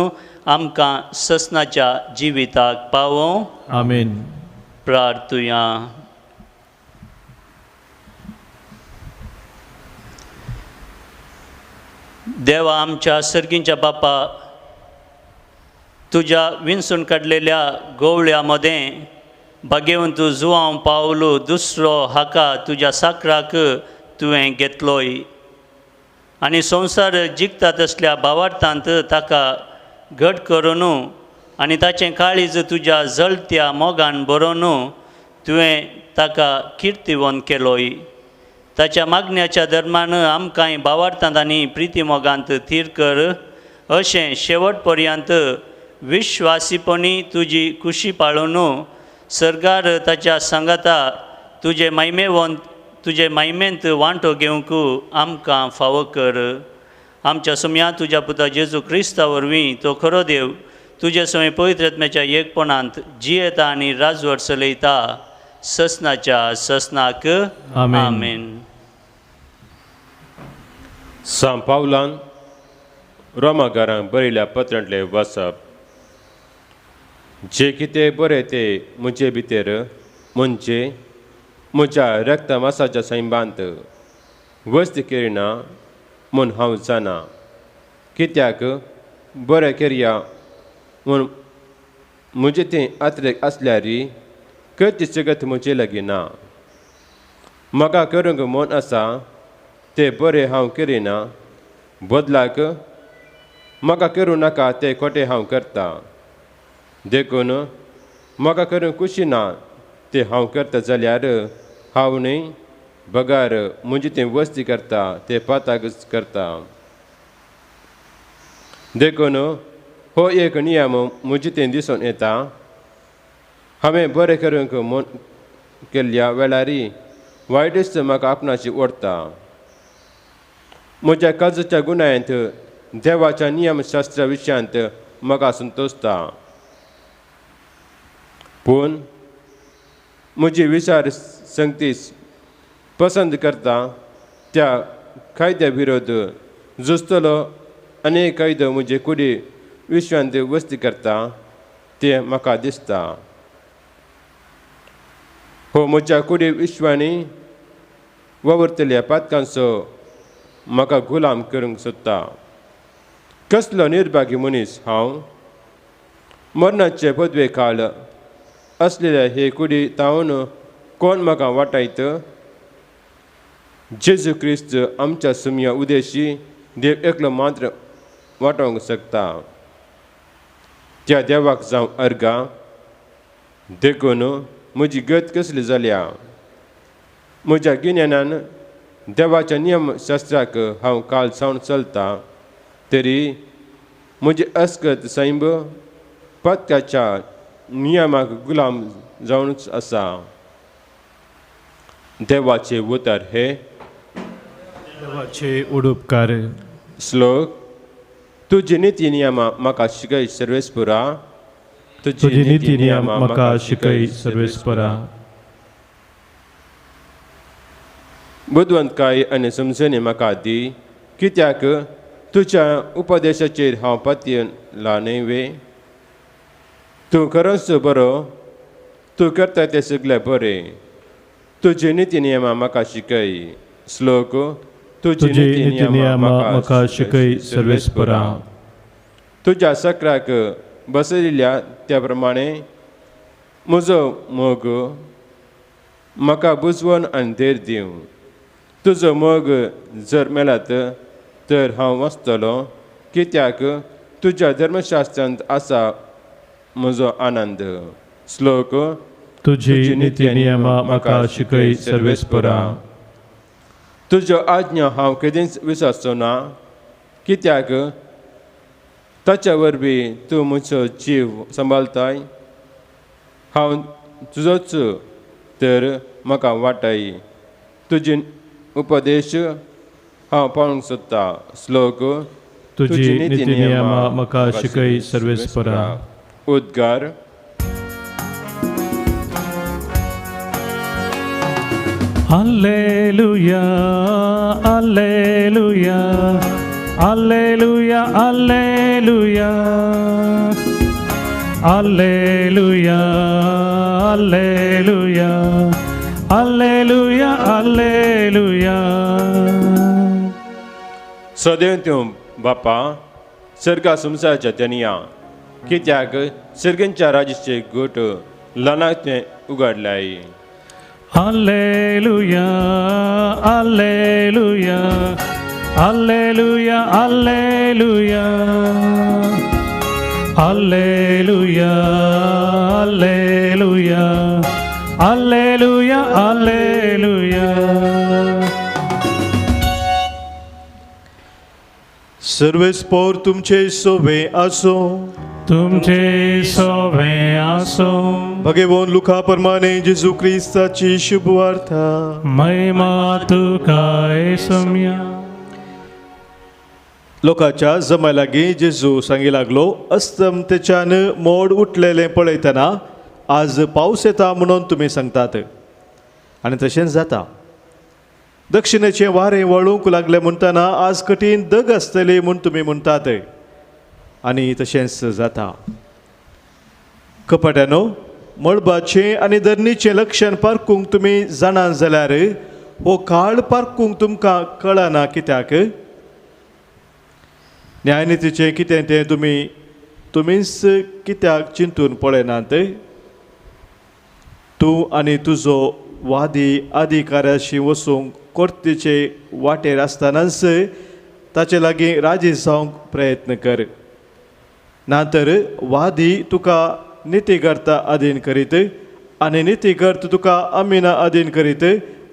आमकां ससनाच्या जिविताक पावों। आमेन। प्रार्थुया। देवा आमच्या सर्गींच्या बापा, तुज्या विंचून काडलेल्या गोवळ्या मदें भाग्यवंत जुआंव पावलो दुसरो हाका तुज्या साकराक तुवें घेतलोय आनी संवसार जिखता तसल्या भावार्थांत ताका घट करून आनी ताचें काळीज तुज्या जळत्या मोगान बरोवन तुवें ताका किर्तिवंत केलोय। ताच्या मागण्याच्या दरम्यान आमकांय भावार्थांत आनी प्रिती मोगांत थीर कर, अशें शेवट पर्यंत विश्वासीपणी तुजी कुशी पाळून सर्गार ताच्या सांगाता तुजे मायमेवंत तुजे मायमेंत वांटो घेवंक आमकां फावो कर. आमच्या सोम्या तुज्या पुता जेजू क्रिस्ता वरवीं तो खरो देव तुजे सवंय पवित्र आत्म्याच्या एकपणांत जियेता आनी राजवट चलयता ससनाच्या ससनाक. आमेन. आमेन. सांव पावलान रोमागारांक बरयल्या पत्रांतलें वाचप. जे कितें बरें तें म्हजे भितर म्हणजे म्हज्या रक्ता मासाच्या सैंबांत वस्त करिना म्हूण हांव जाणा, कित्याक बरें करया म्हूण म्हजें तें आत्रेक आसल्यार करची सगत म्हजे लागीं ना. म्हाका करूंक मन आसा तें बरें हांव करिना, बदलाक म्हाका करूं नाका तें खोटें हांव करता. देखून म्हाका करूंक खुशी ना तें हांव करता जाल्यार हांव न्हय बगार म्हजें तें वस्ती करता तें पाताकच करता. देखून हो एक नियम म्हजें तें दिसून येता, हांवें बरें करूंक मन केल्ल्या वेळार वायटच म्हाका आपणाची ओडटा. म्हज्या काजूच्या गुणांत देवाच्या नियमशास्त्रा विशयांत म्हाका संतोशता, पूण म्हजी विचार संगतीस पसंत करता त्या कायद्या विरोध झुजतलो आनी कायदो म्हजे कुडी विश्वांत वस्ती करता तें म्हाका दिसता. हो म्हज्या कुडी विश्वांनी वावुरतल्या पातकांचो म्हाका गुलाम करूंक सोदता. कसलो निर्भागी मनीस हांव! मरणाचे पदवे काळ असलेल्या हे कुडी तावन कोण म्हाका वाटायत? जेजू क्रिस्त आमच्या सुमया उदेशी देव एकलो मात्र वाटोवंक शकता. त्या देवाक जावं अर्गां. देखून म्हजी गत कसली जाल्या? म्हज्या गिन्यानान देवाच्या नियमशास्त्राक हांव काल सावन चलता, तरी म्हजी अस्कत सैंब पत्काच्या नियमाक गुलाम जावनच आसा. देवाचे उतर हे. देवाचे उडुपकार. श्लोक. तुजी निती नियमां म्हाका शिकय सर्वेस्पुरा, तुजी निती नियम म्हाका शिकय सर्वेस्परा. बुदवंतकाय आनी समजणी म्हाका दी, कित्याक तुज्या उपदेशाचेर हांव पातयेला न्हय वे. तूं खरोच बरो, तूं करता तें सगळें बरें. तुजी निती नियमां म्हाका शिकय. श्लोक. तुजी निती नियमां म्हाका शिकय सर्वेस्परा. तुज्या सक्राक बसयल्ल्या त्या प्रमाणे म्हजो मोग म्हाका बुजवण आनी धैर्य दिवं. तुजो मोग जर मेळत तर हांव वाचतलो, कित्याक तुज्या धर्मशास्त्रांत आसा म्हजो आनंद. श्लोक. तुजी निती नियमां म्हाका शिकय सर्वेस्परा. तुज्यो आज्ञा हांव केदींच विसरचो ना, कित्याक ताच्या वरवीं तूं म्हजो जीव सांबाळताय. हांव तुजोच तर म्हाका वाटाय. तुजी उपदेश हांव पाळूंक सोदता. श्लोक. तुजी निती नियमां म्हाका शिकय सर्वेस्परा. उद्गार. Alleluia, alleluia, alleluia, alleluia, alleluia, alleluia, alleluia, alleluia. सदैव तूं बापा सर्गा संवसाराच्या धनया, कित्याक सर्गांच्या राजाचे गोट ल्हानाक तुवें उगाडल्याय. Alleluia, alleluia, alleluia, alleluia, alleluia, alleluia, alleluia, alleluia. सर्वेस्पोर तुमचे सोबे आसूं. तुमचे सोवे आसूं. भगेवन लुका प्रमाणे जेजू क्रिस्ताची शुभवार्ता. महिमा तुका सोम्या. लोकांच्या जमाय लागीं जेजू सांगी लागलो, अस्तमतेच्यान मोड उठलेलें पळयतना आज पावस येता म्हणून तुमी सांगतात आनी तशेंच जाता. दक्षिणेचें वारें वळूंक लागलें म्हणटना आज कठीण दग आसतली म्हूण तुमी म्हणटात आनी तशेंच जाता. कपाट्यानो, मळबाचें आनी धरणीचें लक्षण पारकूंक तुमी जाणा जाल्यार हो काळ पारकूंक तुमकां कळना कित्याक? न्यायनितीचें कितें तें तुमी तुमीच कित्याक चिंतून पळयनात? तूं आनी तुजो वादी अधिकाऱ्याशी वचूंक कोर्तीचे वाटेर आसतनाच ताचे लागीं राजी जावंक प्रयत्न कर, ना तर वादी तुका नितीकर्ता अधीन करीत आनी नितीकर्त तुका अमीना अधीन करीत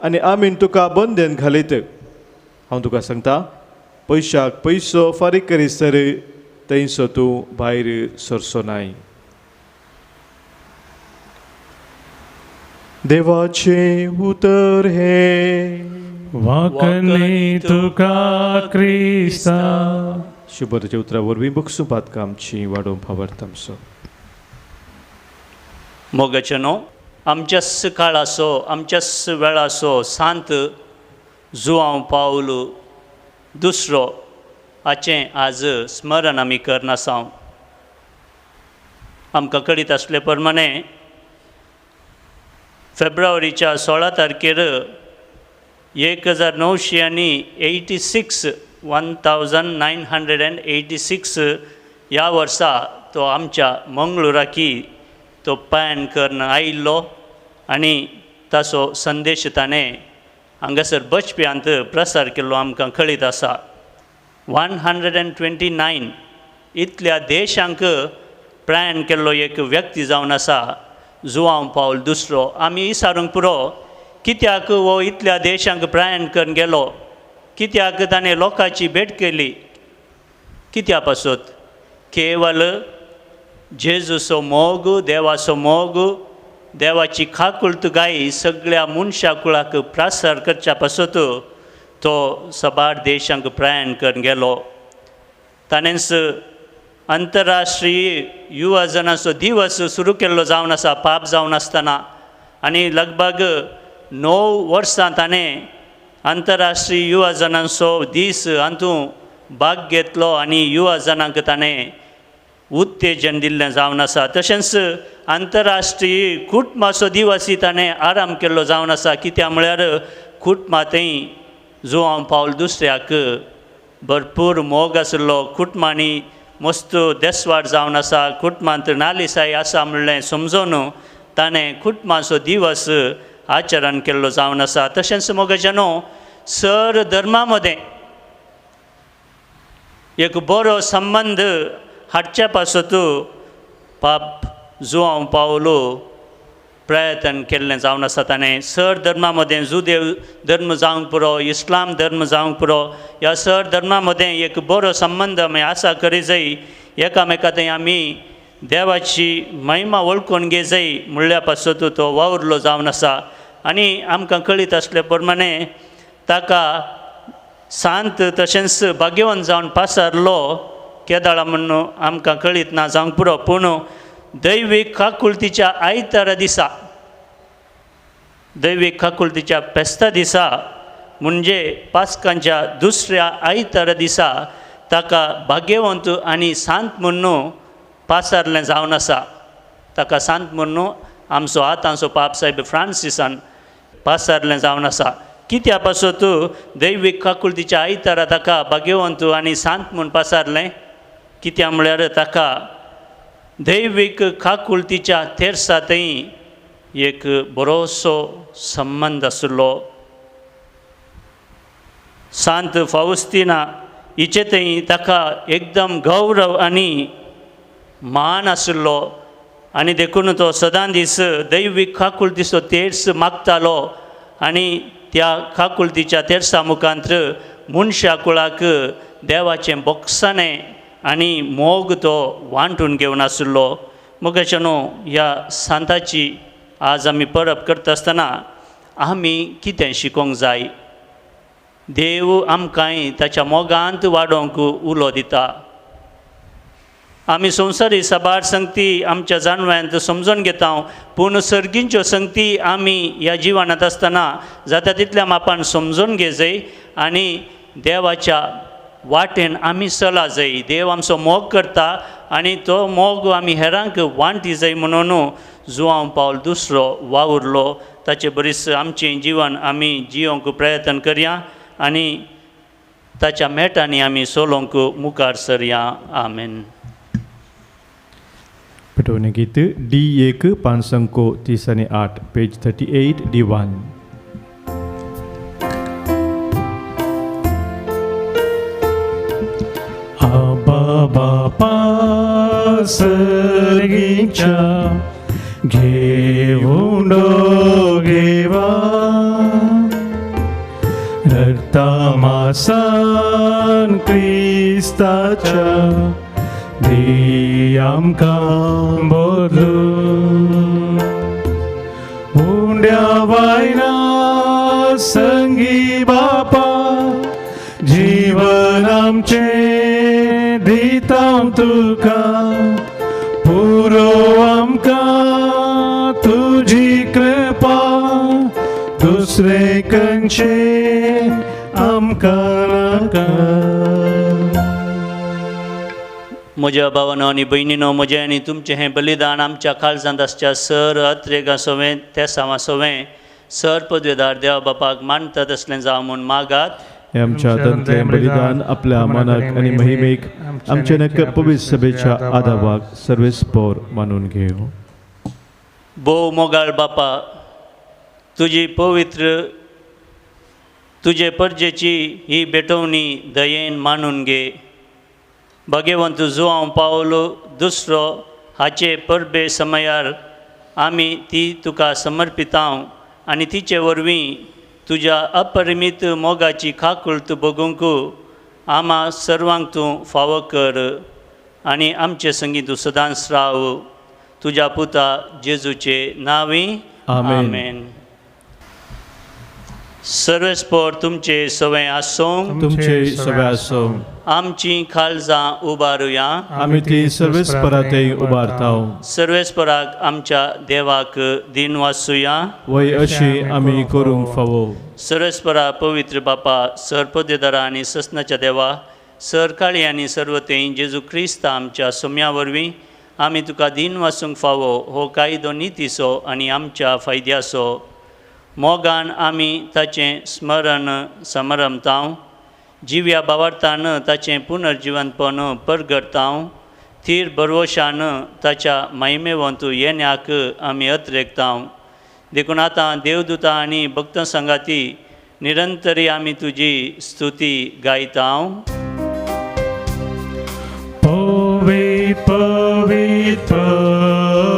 आनी आमीन तुका बंदेन घालीत. हांव तुका सांगता, पयशाक पयसो फारीक करीसर थंयसो तूं भायर सरचो नाय. देवाचें उतर हें. वाकणी तुका क्रिस्ता. शुभराच्या उतरा वरवीं बक्षुपात कामची वाडोवंक फावरता आमचो. मोगाचे न्हू, आमच्याच काळाचो आमच्याच वेळाचो सांत जुआंव पावल दुसरो हाचें आज स्मरण आमी करनासांव. आमकां कळीत आसले प्रमाणे फेब्रुवारीच्या 16 तारखेर 1986 1986 ह्या वर्सा तो आमच्या मंगळुराकी तो पायन करून आयिल्लो आनी ताचो संदेश ताणें हांगासर बचप्यांत प्रसार केल्लो आमकां कळीत आसा. 129 इतल्या देशांक प्रयाण केल्लो एक व्यक्ती जावन आसा जुआंव पावल दुसरो. आमी विचारूंक पुरो कित्याक हो इतल्या देशांक प्रयाण करून गेलो, कित्याक ताणें लोकांची भेट केली, कित्या पासत? केवल जेजूचो मोग, देवाचो मोग, देवाची खाकुळत गाय सगळ्या मनशा कुळाक प्रासार करच्या पासत तो सबार देशांक प्रयाण करून गेलो. ताणेंच आंतरराष्ट्रीय युवजनाचो दिवस सुरू केल्लो जावन आसा पाप जावन आसतना आनी लगभग 9 वर्सां ताणें आंतरराष्ट्रीय युवजनांचो दीस हातूंत भाग घेतलो आनी युवजनांक ताणें उत्तेजन दिल्लें जावन आसा. तशेंच आंतरराष्ट्रीय कुटुंबाचो दिवसय ताणें आराम केल्लो जावन आसा, कित्याक म्हळ्यार कुटुंबा थंय जुआंव पावल दुसऱ्याक भरपूर मोग आशिल्लो, कुटुंबांनी मस्त देसवाड जावन आसा, कुटुंबांत नालिसाय आसा म्हणलें समजून ताणें कुटुंबाचो दिवस आचरण केल्लो जावन आसा. तशेंच मोगाचे न्हू, सर धर्मा मदें एक बरो संबंद हाडच्या पासत पाप जुआंव पावलो प्रयत्न केल्लें जावन आसा. ताणें सर धर्मा मदें जुदेव धर्म जावंक पुरो, इस्लाम धर्म जावंक पुरो, ह्या सर धर्मा मदें एक बरो संबंद आमी आसा करी जाय, एकामेका थंय आमी देवाची महिमा वळखून घे जाय म्हणल्या पासत तो वावुरलो जावन आसा. आनी आमकां कळीत आसले प्रमाणे ताका सांत तशेंच भाग्यवंत जावन पासारलो केदाळा म्हूण आमकां कळीत ना जावंक पुरो, पूण दैवीक काकुळतीच्या आयतारा दिसा, दैवीक काकुळतीच्या फेस्ता दिसा म्हणजे पास्कांच्या दुसऱ्या आयतारा दिसा ताका भाग्यवंत आनी सांत म्हूण पासारलें जावन आसा. ताका सांत म्हूण आमचो आतांचो पाप साहेब फ्रांसिसान पासारलें जावन आसा. कित्या पासत दैवीक काकुळतीच्या आयतारा ताका भाग्यवंत आनी सांत म्हूण पासारलें? कित्याक म्हळ्यार ताका दैवीक काकुळतीच्या तेर्सा थंय एक बरोसो संबंद आशिल्लो. सांत फावस्तिना हिचे थंय ताका एकदम गौरव आनी मान आशिल्लो आनी देखून तो सदां दीस दैवीक काकुळतीचो तेर्स मागतालो आनी त्या काकुळतीच्या तेर्सा मुखांत मनशा कुळाक देवाचें बोगसाणें आनी मोग तो वांटून घेवन आशिल्लो. मोगाच्या न्हू ह्या सांताची आज आमी परब करता आसतना आमी कितें शिकोंक जाय. देव आमकांय ताच्या मोगांत वाडोवंक उलो दिता. आमी संवसारी साबार संगती आमच्या जानव्यांत समजून घेता, पूण सर्गींच्यो संगती आमी ह्या जिवनांत आसतना जाता तितल्या मापान समजून घेजय आनी देवाच्या वाटेन आमी चला जाय. देव आमचो मोग करता आनी तो मोग आमी हेरांक वांटी जाय म्हणून जुआंव पावल दुसरो वावुरलो. ताचे बरीच आमचें जिवन आमी जियोंक प्रयत्न करया आनी ताच्या मेटांनी आमी चलोवंक मुखार सरया. आमेन. पेटोवणे गीत डी 1 538 पेज 38 D 1. आबा बापा सर्गीच्या घेऊन घेवा रक्तामासान क्रिस्ताच्या दी आमकां बदलून उंड्या वायना संगी बापा जीवन आमचें दिता तुका पुरो आमकां तुजी कृपा दुसरे कंचे आमकां नाका. म्हज्या भावानो आनी भयणीनो, म्हजें आनी तुमचें हें बलिदान आमच्या काळजांत आसच्या सर अत्रेगा सोवें तेसांवा सोवें सर पदवेदार देवा बापाक मानता तसलें जावं म्हूण मागात. हे आमच्या हातांतलें बलिदान आपल्या मनाक आनी महिमेक आमच्या नक्क पवित्र सभेच्या आदाबाक सर्वेस्पोर मानून घेवं. भोव मोगाळ बापा, तुजी पवित्र तुजे परजेची ही भेटवणी दयेन मानून घे. भगवंत जुआंव पावलो दुसरो हाचे परबे समयार आमी ती तुका समर्पितांव आनी तिचे वरवीं तुज्या अपरिमीत मोगाची काकुळट बगूंक आमा सर्वांक तूं फावो कर आनी आमचे संगीत तूं सदांच राव. तुज्या पुता जेजूचे नांवी आमेन. सर्वेस्पोर तुमचे सवें आसूं, तुमचे सवें आसूं. आमची काळजां उबारुया, आमी ती सर्वेस्परातय उबारता. सर्वेस्पराक आमच्या देवाक दिन वासुया, वय अशी आमी करूंक फावो. सर्वेस्परा पवित्र बापा, सर पदेदारा आनी ससनाच्या देवा, सर काळी आनी सर्वते जेजू क्रिस्त आमच्या सोम्या वरवीं आमी तुका दिन वासूंक फावो हो कायदो नितीचो आनी आमच्या फायद्याचो. मोगान आमी ताचें स्मरण समरमतांव, जिव्या बावार्थान ताचें पुनर्जिवनपण परगटतांव, थीर भरवशान ताच्या महिमेवंत येण्याक आमी अत्रेकतांव. देखून आतां देवदूता आनी भक्तां सांगाती निरंतरी आमी तुजी स्तुती गायतांव. पवित्र पवित्र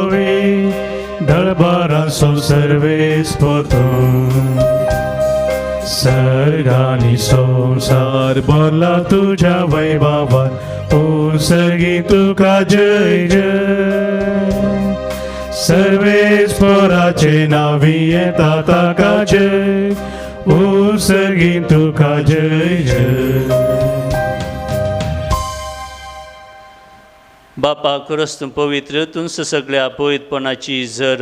पवित्र दरबाराचो सर्वेस्पोतो सर्गानी संसार भरला तुझ्या वैभवान ओ सर्गी तुका जय जय. सर्वेस्पराचे नावी येता ताका जय ओ सर्गी तुका जय जय. बापा खरंच तूं पवित्र, तुमच सगळ्या पवित्रपणाची जर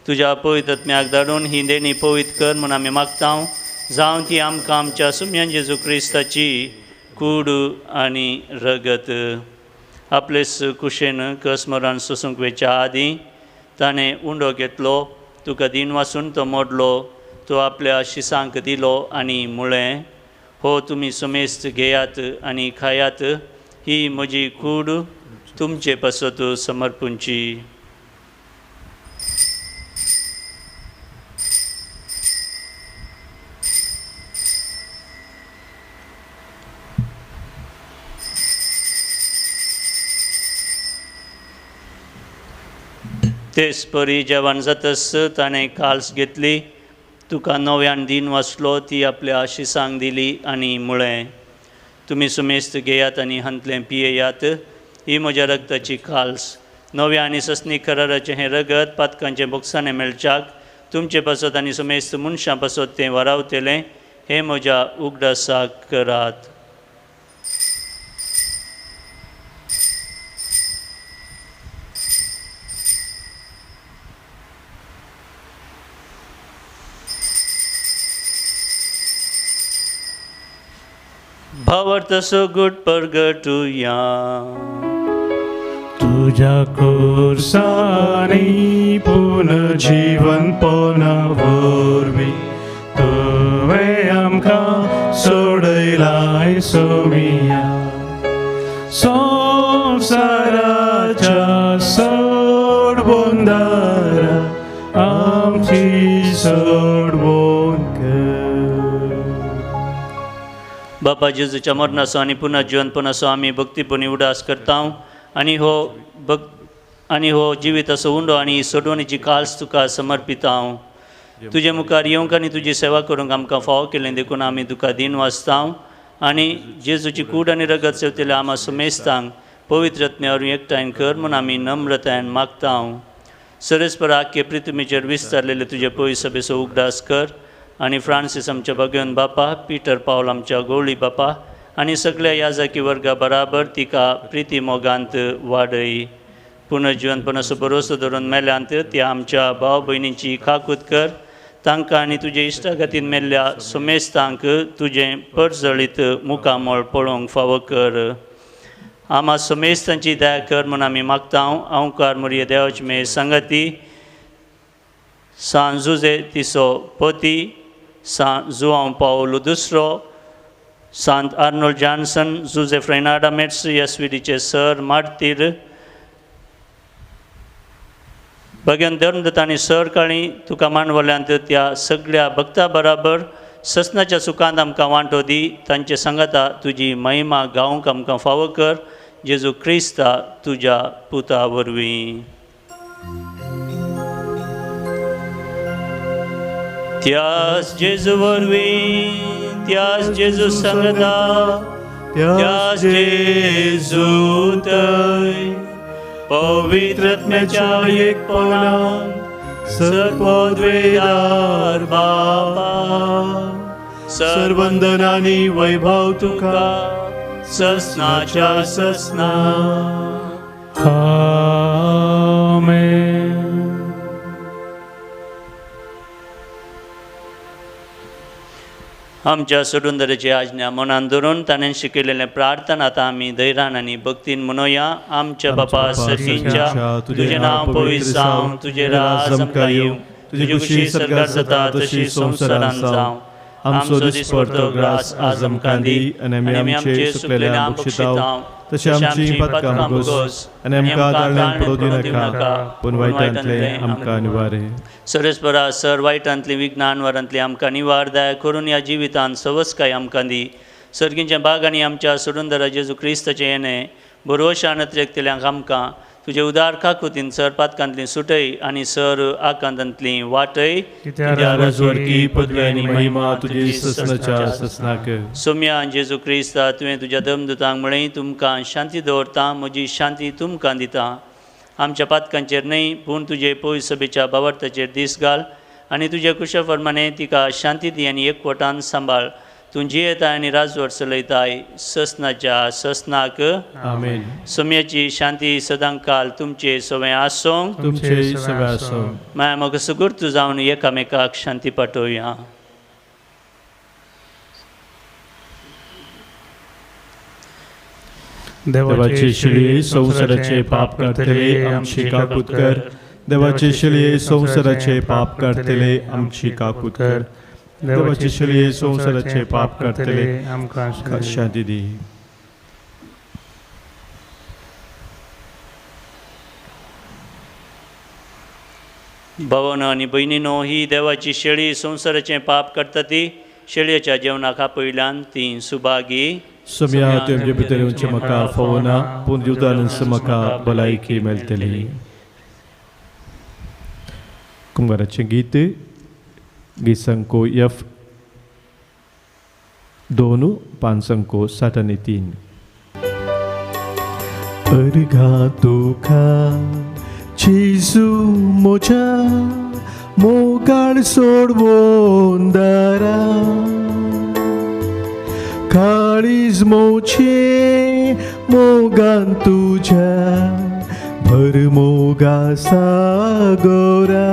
तुज्या पवित्र आत्म्याक धाडून ही देणी पवित्र कर म्हूण आमी मागता. जावं ती आमकां आमच्या सुम्यान जेजू क्रिस्ताची कूड आनी रगत. आपलेच कुशेन कसमरान सोसूंक वेच्या आदीं ताणें उंडो घेतलो, तुका दिन वासून तो मोडलो, तो आपल्या शिसांक दिलो आनी म्हळें, हो तुमी समेस्त घेयात आनी खायात, ही म्हजी कूड तुमचे पासत समर्पूंची. तेच परी जेवण जातस ताणें काल्स घेतली, तुका नव्यान दिन वाचलो, ती आपल्या आशिसांक दिली आनी म्हळें, तुमी सुमेस्त घेयात आनी हांतलें पियेयात. ही म्हज्या रगताची काल्स. नव्या आनी सस्नी कराराचें हें रगत पातकांचें बोगसाणें मेळच्याक तुमचे पासत आनी सुमेस्त मनशां पासत तें वारावतलें. हें म्हज्या उगडासाक करात. भावार्थ सगुट परगटुया. तुझ्या कोर्सानी पुनर्जीवनपणा वरवीं तुवें आमकां सोडयलाय सोमिया. संवसाराच्या सोडवून दारा आमची सोडवून कर. बापा जेजूच्या मरणाचो आनी पुनर्जीवनपणाचो आमी भक्तीपणी उडास करता आनी हो जिविताचो उंडो आनी सोडवणीची काल्स तुका समर्पिता. तुजे मुखार येवंक आनी तुजी सेवा करूंक आमकां फावो केलें देखून आमी तुका दीन वाचता आनी जेजूची कूड आनी रगत सेवतल्या आमा सुमेस्तांक पवित्र आत्म्या एकठांय कर म्हूण आमी नम्रतायेन मागता. सरेस्पर आख्खे पृथ्वीचेर विस्तारलेले तुजे पयस सभेचो उगडास कर आनी फ्रांसीस आमच्या भगवन बापा, पिटर पावल आमच्या गवळी बापा आनी सगळ्या याजाकी वर्गा बराबर तिका प्रिती मोगांत वाडय. पुनर्जीवनपणाचो भरोसो धरून मेल्यांत त्या आमच्या भाव भयणींची खाकूत कर. तांकां आनी तुजे इश्टागतीन मेल्ल्या सुमेस्तांक तुजें परजळीत मुखामळ पळोवंक फावो कर. आमा सुमेस्तांची दया कर म्हूण आमी मागता. अंवकार मोरये देवाची मे संगती सान जुजे तिसो पती, सान जुआंव पावलो दुसरो, सांत आर्नोल्ड जॉन्सन, जुजे फ्रेनाडा मेट्स, एस व्ही डीचे सर मार्तीर, भगन धर्मदत्त आनी सर काळी तुका मांडवल्यांत त्या सगळ्या भक्ता बराबर ससनाच्या सुखांत आमकां वांटो दी. तांचे सांगाता तुजी महिमा गावंक आमकां फावो कर. जेजू क्रिस्ता तुज्या पुता वरवीं. त्यास जेजू वरवीं, त्यास जेजू सांगता, त्यास जेजू थंय पवित्र आत्म्याच्या एकपणान सर्वोद्वेदार बापा सर्वंदनानी वैभव तुका ससनाच्या ससना. आमेन. आमच्या सोडुंदराची आज्ञा मनान धरून ताणें शिकयलेलें प्रार्थना आतां आमी धैर्यान आनी भक्तीन म्हणोया. आमच्या बापा सर्गीच्या, तुजें नांव पवित्र जावं, तुजें राज आमकां येवं, तुजी खुशी सर्गार जाता तशी संवसारांत जावं. आमचो दिसपडतो ग्रास आज आमकां दी आनी आमी आमचे सुकलेल्या बक्षिताव तशें आमची पातकां भोगोस आनी आमकां ताळ्यांत पडोवं दिनाका, पूण वायटांतलें आमकां निवारे. सरेस्परा सर वायटांतली विज्ञान वारांतली आमकां निवार दया करून ह्या जिवितांत सवसकाय आमकां दी. सर्गींच्या बाग आनी आमच्या सोडुंदरा जेजू क्रिस्ताचें येणें बरोवशान अत्रेकतल्यांक आमकां तुजे उदार काकुतीन सर पातकांतली सुटय आनी सर आकांतांतली वाटय. राजवरकी पदवी आनी महिमा तुजी ससनाच्या ससनाक. सोम्या जेजू क्रिस्ता, तुवें तुज्या दमदुतांक म्हळें, तुमकां शांती दवरता, म्हजी शांती तुमकां दिता. आमच्या पातकांचेर न्हय पूण तुजे पयस सभेच्या भावार्थाचेर दीस घाल आनी तुजे कुशा प्रमाणे तिका शांती दी आनी एकवटान सांबाळ. तूं जियेताय आनी राजवट चलयताय ससनाच्या ससनाक. आमेन. सोम्याची शांती सदांकाल तुमचे सवें आसूं. तुमचे सवें आसूं. माया म्हाका सुगूर्त जावन एकामेकाक शांती पाठोवया. देवाचे शिळये संवसाराचे पाप काडटले आमची काकूत कर. देवाचे शिळये संवसाराचे पाप काडटले आमची काकूत कर. देवाचे शिळये संवसाराचे पाप काडटले आमकां शांती दी. भावानो आनी भयणीनो, ही देवाची शेळी संवसाराचें पाप काडटा ती शेळयेच्या जेवणाक आपयल्यान ती सुभागी. सोम्या तुमचे भितर येवचें म्हाका फावना, पूण दिवतानस म्हाका भलायकी मेळटली. कुंभाराचें गीत, गीत संको एफ. 2 5 63. अर्घा तुका जेजू म्हज्या मोगाळ सोडवून दारा, काळीज मोचे मोगान तुज्या भर मोगा सागोरा.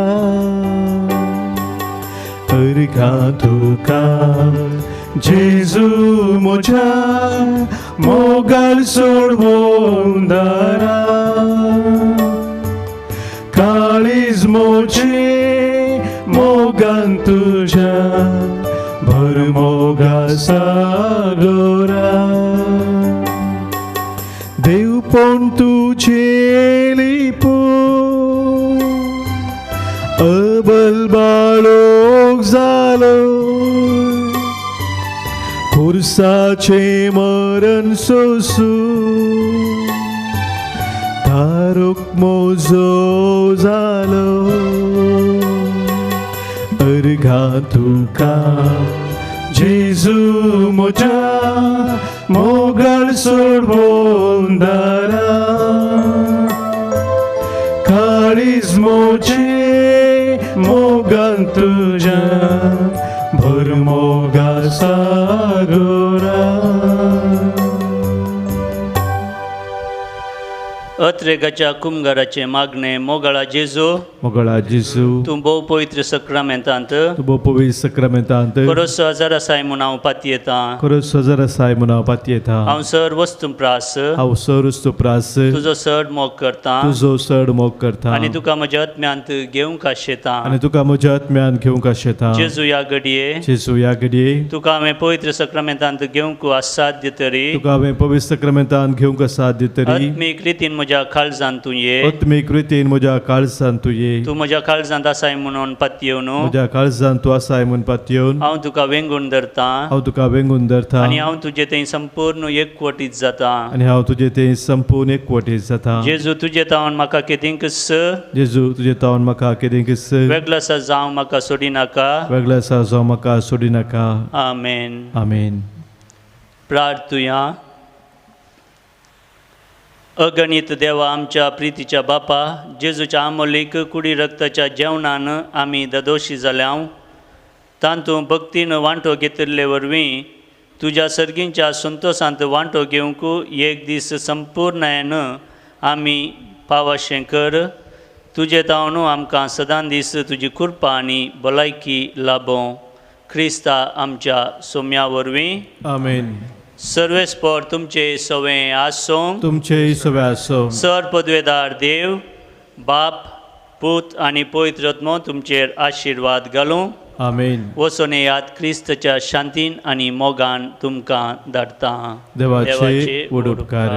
अर्घा तुका जेजू म्हज्या मोगाळ सोडवून दारा, काळीज मोचे मोगान तुज्या भर मोगा सागोरा. देवपण तुझे लिपू अबल बाळोक जालो, खुर्साचे मरण सोसू तारूक मोजो जालो. अर्घा तुका जेजू म्हज्या मोगाळ सोडवून दारा, काळीज मोचे मोगान तुज्या भर मोगा सागोरा. अत्रेगाच्या कुमगाराचे मागणे. मोगाळा जेजू, मोगाळा जेजू, तूं भोव पवित्र सक्रामेंतांत, तूं भोव पवित्र सक्रामेंतांत खरोच हजार आसाय म्हूण हांव पातयेतां, खरोच हजार आसाय म्हूण हांव पातयेतां. हांव सर वस्तू प्रास, हांव सर वस्तू प्रास, तुजो चड मोग करतां, तुजो चड मोग करतां, आनी तुका म्हज्या आत्म्यांत घेवंक आशेतां, आनी तुका म्हज्या आत्म्यांत घेवंक आशेतां. जेजू ह्या घडये, जेजू ह्या घडये, तुका हांवें पवित्र सक्रामेंतांत घेवंक असाध्य तरी, तुका हांवें पवित्र सक्रामेंतांत घेवंक असाध्य तरी, आत्मीक रितीन म्हज्या काळजांत तूं ये, आत्मीक रितीन म्हज्या काळजांत तूं ये, तूं म्हज्या काळजांत आसाय म्हणून पातयेवन, म्हज्या काळजांत तूं आसाय म्हूण पातयेवन, हांव तुका वेंगून धरतां, हांव तुका वेंगून धरतां, आनी हांव तुजे थंय संपूर्ण एकवटीत जातां, आनी हांव तुजे थंय संपूर्ण एकवटीत जातां. जेजू तुजे तावन म्हाका केदींकच, जेजू तुजे तावन म्हाका केदींकच वेगळो आसा जावं म्हाका सोडिनाका, वेगळो आसा जावं म्हाका सोडिनाका. आमेन. आमेन. प्रार्थुया. अगणीत देवा, आमच्या प्रितीच्या बापा, जेजूच्या आमोलीक कुडी रक्ताच्या जेवणान आमी ददोशी जाल्या, तातूंत भक्तीन वांटो घेतिल्ले वरवीं तुज्या सर्गींच्या संतोशांत वांटो घेवंक एक दीस संपूर्णायन आमी पावाशें कर. तुजे तावन आमकां सदां दीस तुजी कृपा आनी भलायकी लाभों. क्रिस्ता आमच्या सोम्या वरवीं. आमेन. सर्वेस्पर तुमचे सवे आसूं, तुमचे सवे आसूं. सर पदवेदार देव बाप पूत आनी पवित्र आत्मो तुमचेर आशिर्वाद घालूं. आमेन. वचून येयात, क्रिस्तच्या शांतीन आनी मोगान तुमकां धाडटा. देवाचे व्हड उपकार.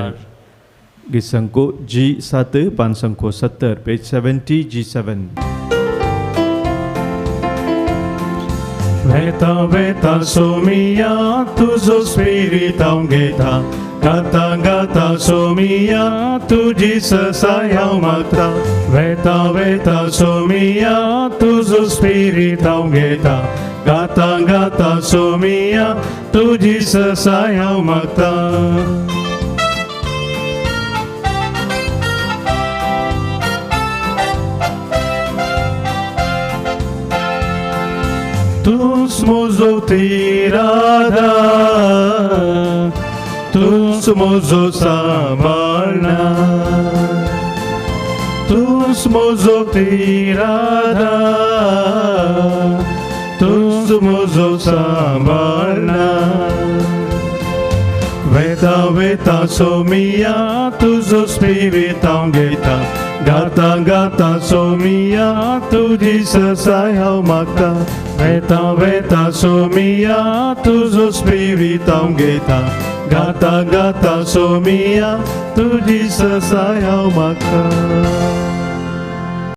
गीत G7 570 page 70 G7. वेता वेता सोमिया तुजो स्पिरीत हांव घेता, गाता गाता सोमिया तुजी ससाय हांव मागता. वेता वेता सोमिया तुजो स्पिरीत हांव घेता, गाता गाता सोमिया तुजी ससाय हांव मागता. तूंच म्हजो तिराधा, तूंच म्हजो सांबाळना, तूंच म्हजो तिराधा, तूंच म्हजो सांबाळना. वेता वेता सोमिया तुजो स्पिरीत हांव घेता, गाता गाता सोमिया तुजी ससाय हांव मागता. वेता वेता सोमिया तुजो स्पिरीत हांव घेता, गाता गाता सोमिया तुजी ससाय हांव मागता.